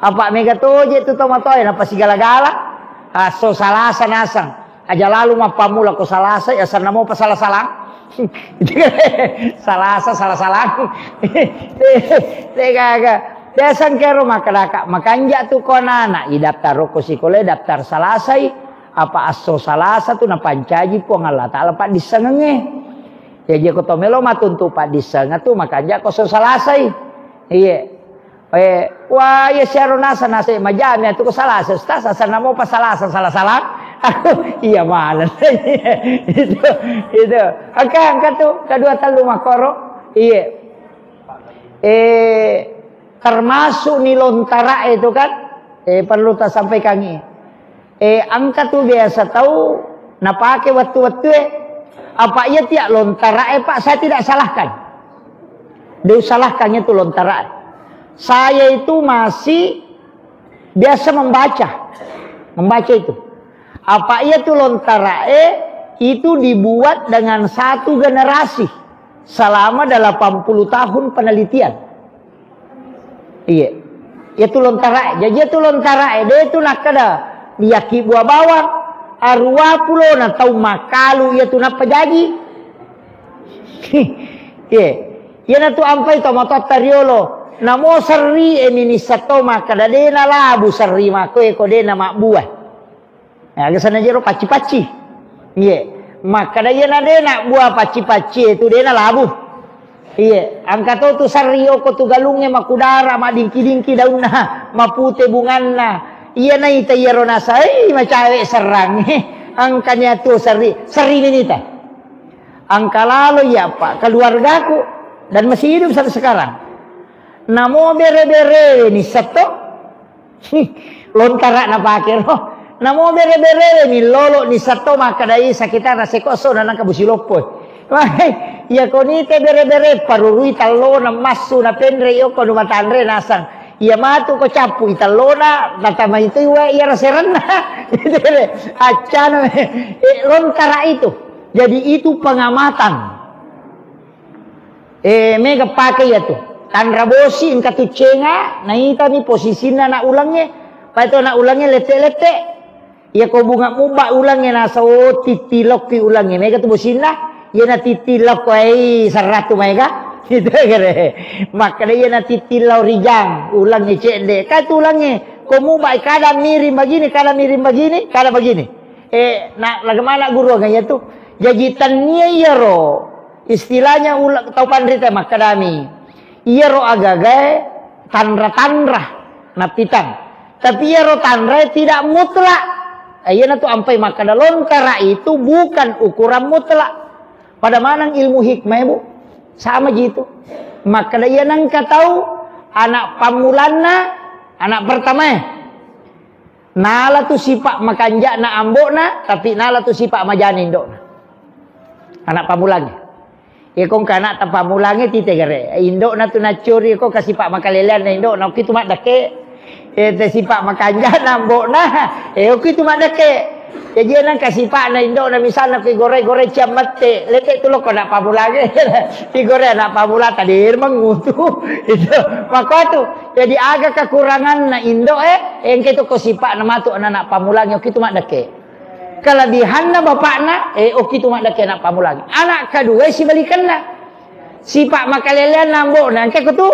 Apa mega toje tu tau matoa, napa sigala-gala. Asso Salasa nasang. Aja lalu mappammula ko Salasa, ya, asanna mopa sala-salang. Salasa, sala-salang. Degaga. Biasa engkero makkadaka, makanja tu ko anak-anak, idaftar ko sikola, daftar Salasai. Apa asso Salasa tu napancaji Puang Allah Taala paddissengengnge. Jaji ko to melo matuntu paddissengeng tu, makanja ko asso Salasai. Iye. Eh, wah, iya siaro nasa, nasa majami atu ko Salasa, Ustaz, asanna mopa Salasa, sala-salang. Aku, iya malah. Itu, itu. Angka, angka tu, kedua tellu makkoro. Iya. Eh, termasuk ni lontara itu kan, eh, perlu tasampaikan ini. Eh, engka tu biasa tau napake wettu-wettue. Apa iya tiak lontarae, Pak, saya tidak salahkan. Deu salahkan itu lontarae. Saya itu masih biasa membaca. Membaca itu. Apa iya tu lontarae itu dibuat dengan satu generasi selama delapan puluh tahun penelitian. Iya. Iya tu lontarae. Jaji iya tu lontarae, de tu nakkeda, iyaki buah bawang, aruwa pulona tau makkalu iya tu nappa jaji. Iya. Iyana tu ampai to matoatta riolo. Namo serri e minissa to makkeda de nalabu serri mako e ko de namabbuah. Eh, aga sana jero pacci-pacci. Iye. Makkeda iyana de nabbuah pacci-pacci e tu de nalabu. Iye, engka to tu sarri oko tu galungnge makudara, madingki-dingki daunna, mapute bunganna. Iya naita iyaro nasa, ei, macawe serrang. Engkani atu sarri, sarri minita. Engka lalo iya, Pak, keluargaku dan masih hidup sampai sekarang. Namo bere-bere ni setto. Lontara napake ro. Namo bere-bere ni lolo ni setto makkadai sekitar seko so na nangka busi loppo. Wah, iya ko nite bere-bere parurui tallona massu na penre yoko nu matanre nasang. Iya matu ko cappu i tallona, natamai tu iwa iya raseranna. Gitu deh. Accana, eh, lontara itu. Jadi itu pengamatan. Eh, mega pake iya tu. Tanra bosi engka tu cenga, naitani posisinna anak ulengnge. Pai tu anak ulengnge lette-lette. Iya ko bunga mubba ulengnge nasa, oh, tittilokki ulengnge. Mega tu bosinna, iya na tittilokko, eh, serratu maega. Gitu kere. Makkeda iya na tittillau rijang, ulengnge cedde. Ka tu ulengnge, ko mubba kada miring begini, kada miring begini, kada begini. Eh, na, lagemana guru aga iya tu. Jaji tannia iyaro. Istilahnya ula-, tau panrita makkedami, iyaro agagae tanra-tanra napitang. Tapi iyaro tanrae tidak mutlak. Eh, iyana tu ampai makkeda lontara itu bukan ukuran mutlak. Pada maneng ilmu hikmah, Bu. Sama ji itu. Makkeda iya nengka tau anak pammulanna, anak pertamae. Nala tu sipa makanja'na ambo'na, tapi nala tu sipa majana indo'na. Anak pamulangnge. Iya ko engka anakta pamulangnge tite gare. Indo'na tu naccuri ko kasipa makaleleanna indo'na, okki tu maddekke. Eh, te sipa makanja'na ambo'na, eh, okki tu maddekke. Jaji nang kasipa'na indo'na misalna ki gore-gore ciammette, lete tu lokko anak pamulangnge. Ki gore anak pamulata dir mengutu. Itu. Maka tu. Jadi aga kekuranganna indo'e, engke tu ko sipa'na matu anak-anak pamulangnge, okki tu maddekke. Kelebihanna bapakna, eh, okki tu maddekke anak pamulangnge. Anak kedua sibalikanna. Sipa makaleleanna ambo'na, engke ko tu.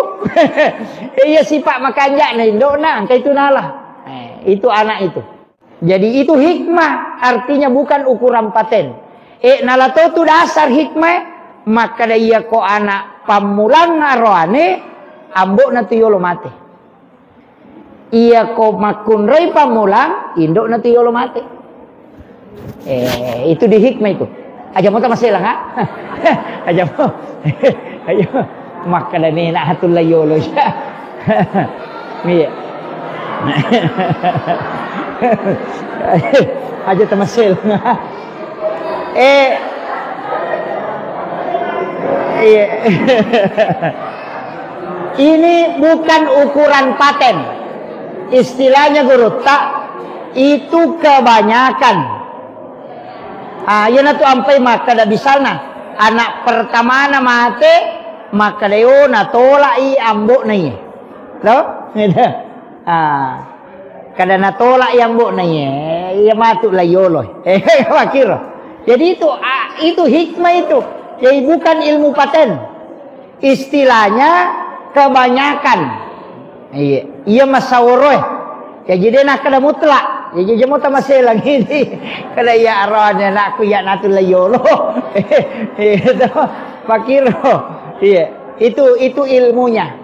Iya sipa makanja'na indo'na, engke itu nala. Eh, itu anak itu. Jadi itu hikmah, artinya bukan ukuran paten. Eh, nala to tu dasar hikmah, makkeda iya ko anak pammulang aroane, ambo'na tu yolo mate. Iya ko makkunroi pammulang, indo'na tu yolo mate. Eh, itu di hikmah itu. Aja mo tamaselang, ha? Aja mo. Ayo. Makkeda mena hatulla yolo. Iya. Aja tamaselang, ha? Eh, Ini bukan ukuran paten. Istilahnya gurutta, itu kebanyakan. Ah, iyanatu ampai makkeda misalna, anak pertamana mate, makkeda, "Oh, natolak i ambo'na iye." Lo? Ah, kada natolak i ambo'na iye, iya matu la yolo. Eh, makkiro. Jadi itu, ah, itu hikmah itu. Jadi bukan ilmu paten. Istilahnya kebanyakan. Iya, iya masaworoe. Ya, jadi nakkeda mutlak. Ya, jadi mau tamaselang ini. Kada iya arone anakku ya natu la yolo. Itu makkiro. Iya, itu, itu ilmunya.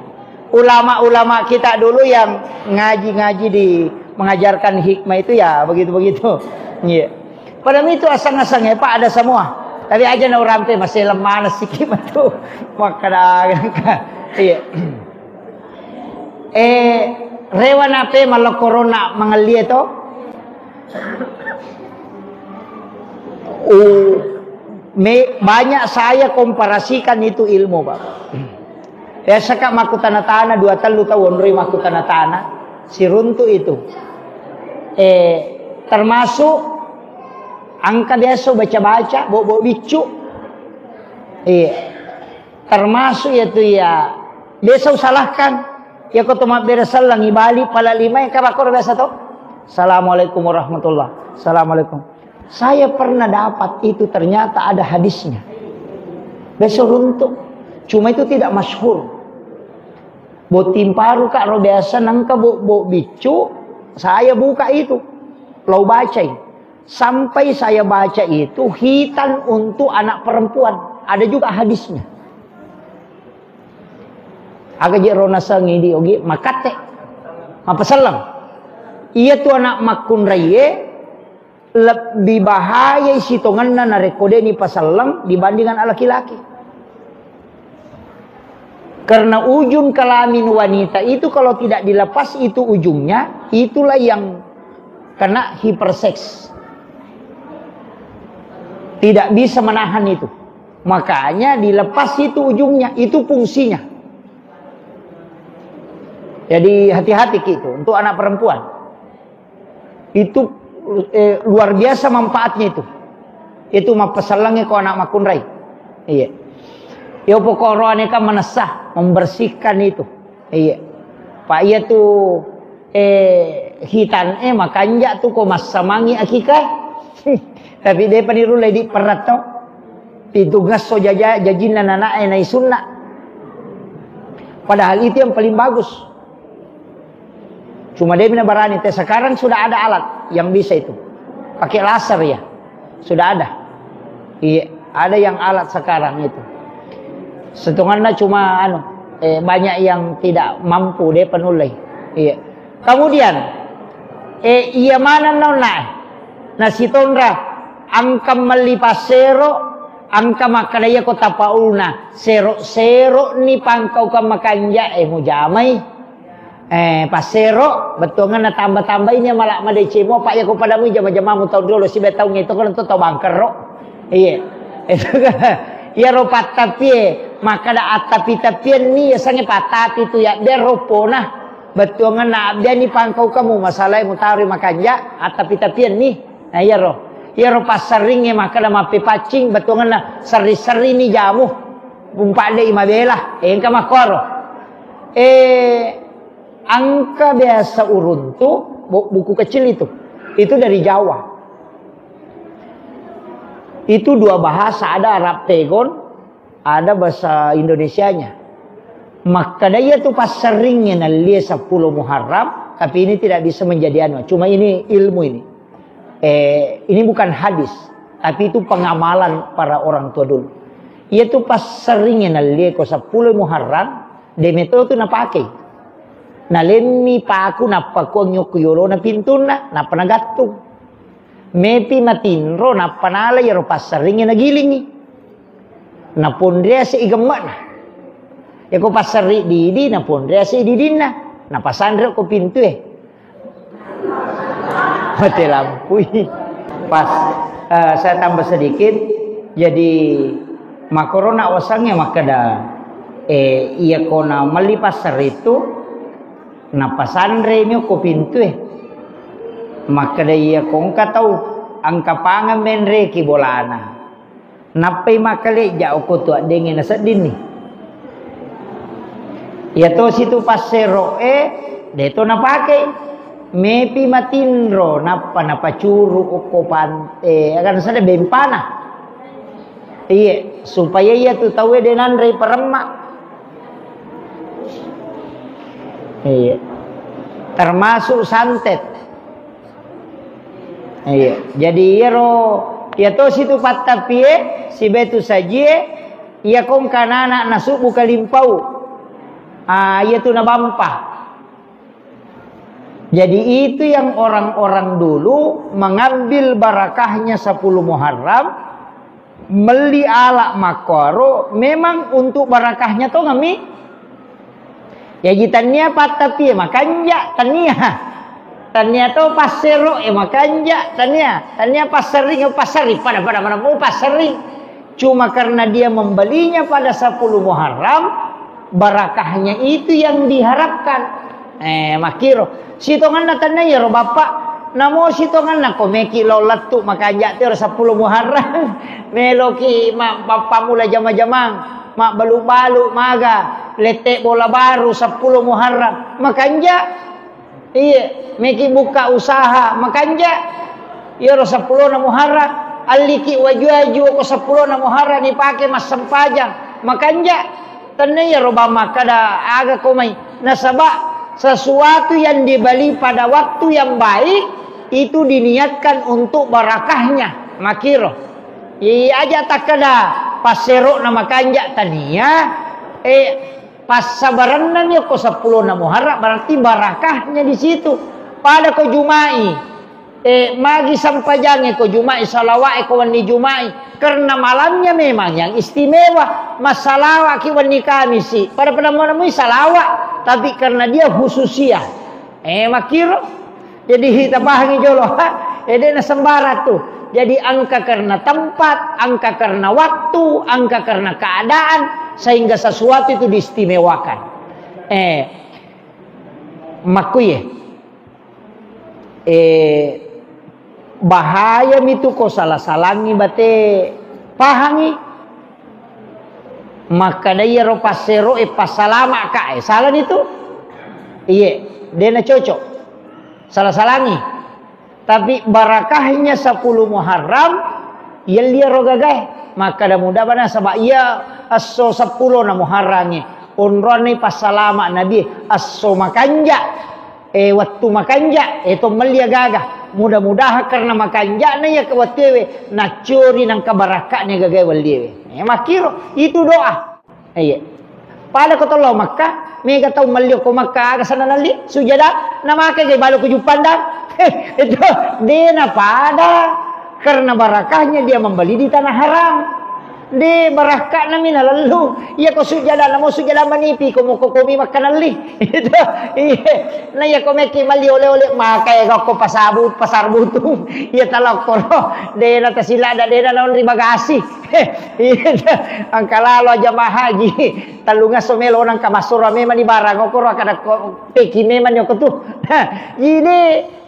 Ulama-ulama kita dulu yang ngaji-ngaji di mengajarkan hikmah itu ya begitu-begitu. Iya. Padahal itu asang-asangnya, Pak, ada semua. Tapi aja na urampe masih lemah sikit matu. Makkeda, iya. Eh, rewa nape malah corona mengelie to? Oh, me-, banyak saya komparasikan itu ilmu, Pak. Biasa, Kak, makkutana-tana, dua tellu tau onroi makkutana-tana, siruntu itu. Eh, termasuk engka biasa baca-baca, bo'-bo' biccu. Iya. Termasuk yatu ya, biasa usalahkan. Ya, ko to mabbere selleng, ibali pala lima, engka makkoro biasa to. Assalamualaikum warahmatullah. Assalamualaikum. Saya pernah dapat itu, ternyata ada hadisnya. Biasa runtuk. Cuma itu tidak masyhur. Botting paru, Kak, ro biasa nengka bo-, bo biccu, saya buka itu. Lau bacai. Sampai saya baca itu hitan untuk anak perempuan. Ada juga hadisnya. Aga je ro nasengi di ogi makatte. Mapaselleng. Iya tu anak makkunraie lebbi bahayai sitongenna narekko de'ni paselleng dibandingkan laki-laki. Karena ujung kelamin wanita itu kalau tidak dilepas itu ujungnya, itulah yang kena hiperseks. Tidak bisa menahan itu. Makanya dilepas itu ujungnya, itu fungsinya. Jadi hati-hati gitu untuk anak perempuan. Itu, eh, luar biasa manfaatnya itu. Itu mappesellengnge ko anak makkunrai. Iya. Yo pokoroane kan menesa, membersihkan itu. Iya. Pak iya tu, eh, hitan, eh, makanja tu ko massamangi akikae. Tapi depa nirulle di peratto. Pintu ngesso jaja-, jajinna nanae naisunna. Padahal itu yang paling bagus. Cuma dia mina barani te, sekarang sudah ada alat yang bisa itu. Pakai laser ya. Sudah ada. Iya, ada yang alat sekarang itu. Setunganna cuma anu, eh, banyak yang tidak mampu dia penullai. Iya. Kemudian, eh, iya mana nonna? Nasitonra angka melli passero, angka makkada iya ko tapaulna, sero-sero ni pangkaukang makanja, eh, mujamai. Eh, passero, bettuangenna tamba-tambai ni mala madeceng mua, Pak, iya ko pada mui jama-jamamu taung riolo siba taung itu kan tau bangkerro. Iya. Itu kan, iyaro pattapie, makkada attapi-tapian ni yasengnge pattapi tu ya, biar ropona. Bettuangenna abbiani pangkau kamu, masalahnya mutaro makanja, attapi-tapian ni. Nah, iyaro. Iyaro passerringnge makkada mappepaccing, bettuangenna serri-serri ni jamu. Umpadde i mabela, engka makkoro. Eh, Angka biasa uruntu, bu-, buku kecil itu. Itu dari Jawa. Itu dua bahasa, ada Arab Pegon, ada bahasa Indonesianya. Makkada iya tu passerringnge nallie seppulo Muharram, tapi ini tidak bisa menjadi anu. Cuma ini ilmu ini. Eh, ini bukan hadis, tapi itu pengamalan para orang tua dulu. Iya tu passerringnge nallie ko seppulo Muharram, de meto tu napakei. Nalemmi paku nappakuang yokko yolona pintunna, nappa nagattung. Mepi matinro, nappa nala iyaro passerringnge nagilingi. Naponriase i gemme'na. Yako passerri didi, naponriase i didinna. Napasanre ko pintue. Mati lampui. Pas, eh, saya tambah sedikit, jadi Makkorona wasengnge makkeda, eh, iya ko na melli passer itu, napasanre mi ko pintue. Makkeda iya ko engka tau engka pangeng menreki bolana. Nappai makkalejja okko tu addengnge naseddinni. Iya to situ passero'e, de to napakei. Mepi matinro, nappa napacuru okko pante, akan sada bempana. Iye, supaya iya tu tauwe de nanrei paremma. Iye. Termasuk santet. Iya. Jadi iyaro, iya to situ pattapie, sibetu sajie, iya kongka nana nasubbu kalimpau. Ah, iya tu nabampa. Jadi itu yang orang-orang dulu mengambil barakahnya sepuluh Muharram, melli ala makkuaro memang untuk barakahnya tongami. Yaji tania pattapie makanja, tania. Tania to passero e makanja, tania. Tania passering, passering pada-pada mana mau passering. Cuma karena dia membelinya pada sepuluh Muharram, barakahnya itu yang diharapkan. Eh, makkiro. Sitonganna tania iyaro bapak, namo sitonganna ko meki lao lettu makanja te ro sepuluh Muharram. Meloki ma-, pappamula jama-jamang, mabbalu-balu maga, lette bola baru sepuluh Muharram. Makanja. Iye, meki buka usaha, makanja. Iyaro seppulo na Muharram, alliki waju-waju ko seppulo na Muharram dipake massempajang, makanja. Tenne iyaro bang makkada aga ko mai. Nasaba sesuatu yang dibeli pada waktu yang baik itu diniatkan untuk barakahnya. Makiro. Iya aja takkada passero na makanja tania. Eh, Passabarenna ni ko seppulo na Muharram, berarti barakahnya di situ. Pada ko Jumai, eh, magi sampajange ko Jumai, salawat ko wenni Jumai. Karena malamnya memang yang istimewa. Massalawa ki wenni Kamisi. Pada-pada mau nemui salawat, tapi karena dia khususia. Eh, makiro. Jadi, tapahangi jolo, ha? Eh, de' na sembarang tu. Jadi, engka karena tempat, engka karena waktu, engka karena keadaan, sehingga sesuatu itu diistimewakan. Eh, makkuye. Eh, bahaya mitu ko salah-salangi bate pahangi. Makkada iyaro passero e passalama ka, eh, salah ni tu. Iye, de' na cocok. Salah-salangi. Tapi barakahnya sepuluh Muharram, yelli ro gagae. Makkada muda bana saba iya esso seppulo na Muharrangnge. Onroanni passalama Nabi, esso makanja. Eh, wettu makanja, eh, to melli agaga. Mudah-mudahan karena makanja'na iya ke wettuewe, naccori nangka barakka'na gagae welliewe. Eh, makkiro, itu doa. Eh, iya. Pada ko tollo Makkah, mega tau melli ko Makkah, aga sana nalli, sujada, namake gai balo ko Juppandang. Itu, de' na pada. Karena barakahnya dia membeli di tanah haram. De' barakka'na mi nalallu. Iya ko sujada, namo sujada manipi, ko moko komi makkanalli. Itu, iya. Na iya ko meki mali oleh-oleh, makai ko, ko pasabu-, pasar butung. Iya talokko ro. De' na tasilada, de' na naon ri bagasi. Iya. Angka lalo jamaah haji. Tellungaso melo nang kamassura memang di barang, okoro kada ko peki memang nyoko tu. Ini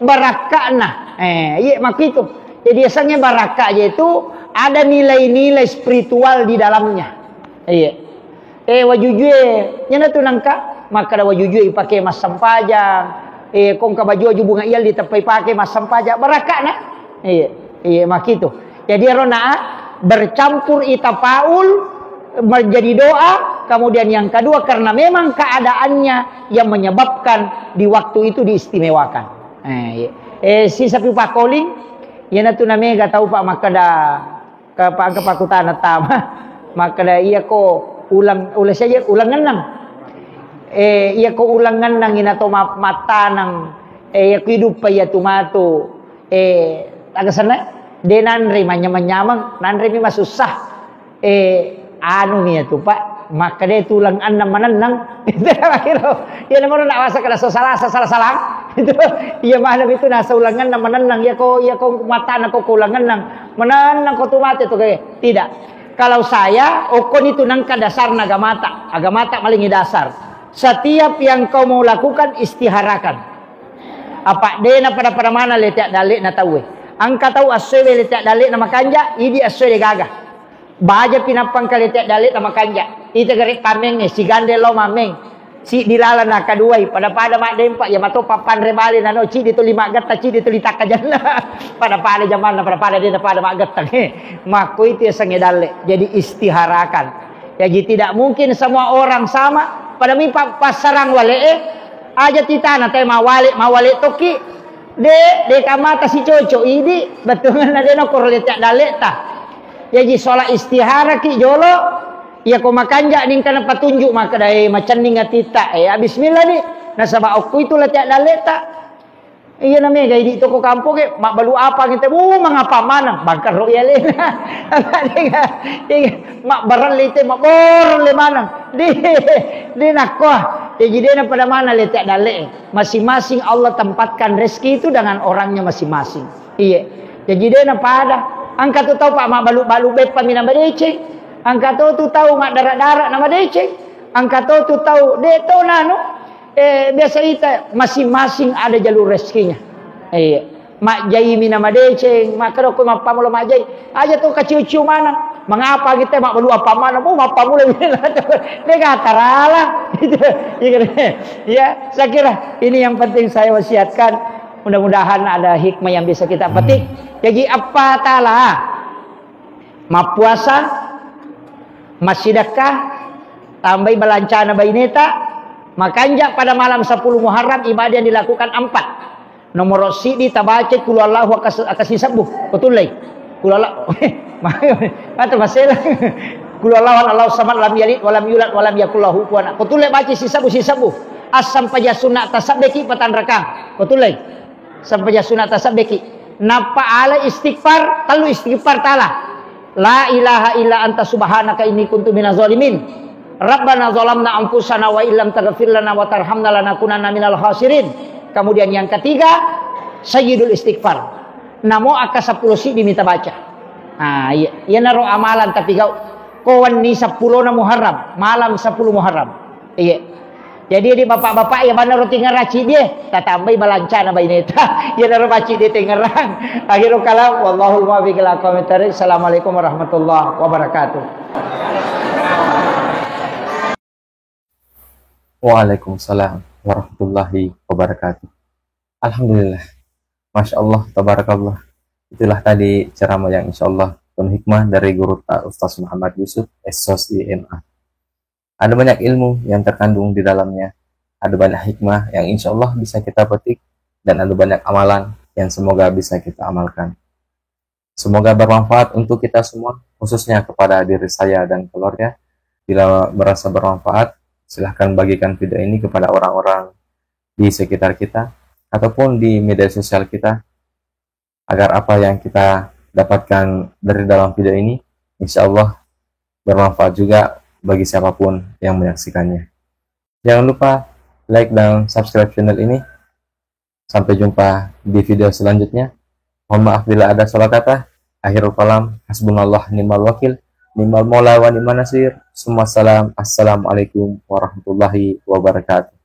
barakka'na. Eh, iya makitu. Jadi, asangnge barakka aja itu ada nilai-nilai spiritual di dalamnya. Iya. Eh, wajujue, nyana tu nangka, makkada wajujue ipake massempajang. Eh, kongka baju-baju bunga iyal diteppai pake massempajang. Barakka'na. Iya, iya, makitu. Jadi, ero na bercampur ita paul menjadi doa, kemudian yang kedua karena memang keadaannya yang menyebabkan di waktu itu diistimewakan. Eh, iya. Eh, sisa pi pakoling, iyanatu namega tau pa makkeda, ka-, pa-, engka pakkutana tama. Makkeda, iyako ulang, ulang saja, ulang ngennang. Eh, iyako ulang ngennang inato ma-, mattanang, eh, iyako iduppa iyatu matu, eh, aga senna, de nanre manyameng-nyameng, nanre mi masussa. Eh, anu mi iyatu, Pak, makkeda tulang annang manennang. Itu makkiro. Iya, namaro nak wasa kada so salah, salah, salah. Itu, iya, mana itu nasa ulangan na manennang. Iya ko, iya ko matana ko, ko ulangan nang manennang ko tu mate tu kayak. Tidak. Kalau saya, okkoni tu nengka dasarna agamata. Agamata malingi dasar. Setiap yang kau mau lakukan, istiharakan. Apa dena pada-pada mana leteak dalekna tauwe. Engka tau assoe leteak dalekna makanja, idi assoe de gaga. Baja pinappang kaleteak dalekna makanja. Ita gare pameng, eh, sigande lo mameng. Siddi laleng nakaduai, pada-pada maddempa, iya mato pappanre bale nano, ciddi tuli maggetta, ciddi tuli takkajanna. Pada-pada jamanna, pada-pada dena pada maggettang. Eh, makko itu yasengnge dalle. Jadi istiharakan. Jadi tidak mungkin semua orang sama. Pada mi pa-, passarang wale, eh, aja titana te mawale, mawale tokki. De, de kamata si cocok idi, bettuanna de nokoro leteak dalekta. Jaji sola istiharaki jolo, iya ko makanja ningka napatunjuk makkeda, eh, macenning atitta, eh, bismillah ni. Nasaba okko itu leteak dalekta. Iya na mega idi toko kampongnge, mabbalu apa ngete, bu, mangapa maneng, bangkarro iya lena. Dega, dega, mabbarelle te, mabborong le maneng. De, de nakko. Jaji de na pada mana leteak dalek. Masing-masing Allah tempatkan rezeki itu dengan orangnya masing-masing. Iya. Jaji de na pada. Engka tu tau pa mabbalu-balu beppa mi na madeceng. Engka to tu tau maddara-dara na madeceng. Engka to tu tau de to nanu. Eh, biasa ita masing-masing ada jalur rezekinya. Iya. Majjai mi na madeceng, makkeda ko mappammula majjai. Aja to kaciu-ciu maneng. Mengapa kita mabbalu apa maneng? Oh, mappammula mi. Dega tarala. Gitu. Iya kan? Ya, saya kira ini yang penting saya wasiatkan. Mudah-mudahan ada hikmah yang bisa kita petik. Jadi apa taala? Mappuasa, massidekka, tambai balancana baineta, makanja pada malam sepuluh Muharram ibadah yang dilakukan empat. Nomor siddi tabaca kulu Allahu akas-, akasi sebbu. Betul lai? Kulu Allah. Mata masela. Kulu Allahu Allahu samad lam yalid walam yulad walam yakul lahu kufuwan. Betul lai baca si sebbu, si sebbu. Assempajang sunna tasabbeki patanrakang. Betul lai? Sempajang sunat tasabbeki. Nappa ala istighfar, tellu istighfar taala. La ilaha illa anta subhanaka inni kuntu minaz zalimin. Rabbana zalamna anfusana wa illam taghfir lana wa tarhamna lanakunanna minal khasirin. Kemudian yang ketiga, sayyidul istighfar. Namo akka seppulo siddi mita baca. Ah, iya, iyanaro amalan tapi gau. Ko wenni seppulo na Muharram, malam sepuluh Muharram. Iya. Jadi, di bapak-bapak ya, mana roti ngeraci dia, tatambai balancana baineta. Ya, naro baci dia tengerang. Akhirul kalam, wallahul muwaffiq ila aqwamit thariq. Assalamualaikum warahmatullahi wabarakatuh. Waalaikumsalam warahmatullahi wabarakatuh. Alhamdulillah. Masya Allah, tabarakallah. Itulah tadi ceramah yang insya Allah penuh hikmah dari guru ta Ustaz Muhammad Yusuf, S Sos I M A. Ada banyak ilmu yang terkandung di dalamnya, ada banyak hikmah yang insya Allah bisa kita petik, dan ada banyak amalan yang semoga bisa kita amalkan. Semoga bermanfaat untuk kita semua, khususnya kepada diri saya dan keluarga. Bila merasa bermanfaat, silahkan bagikan video ini kepada orang-orang di sekitar kita ataupun di media sosial kita, agar apa yang kita dapatkan dari dalam video ini, insya Allah bermanfaat juga bagi siapapun yang menyaksikannya. Jangan lupa like dan subscribe channel ini. Sampai jumpa di video selanjutnya. Mohon maaf bila ada salah kata. Akhirul kalam, hasbunallah ni'mal wakil, ni'mal maula wa ni'man nasir. Summa salam. Assalamualaikum warahmatullahi wabarakatuh.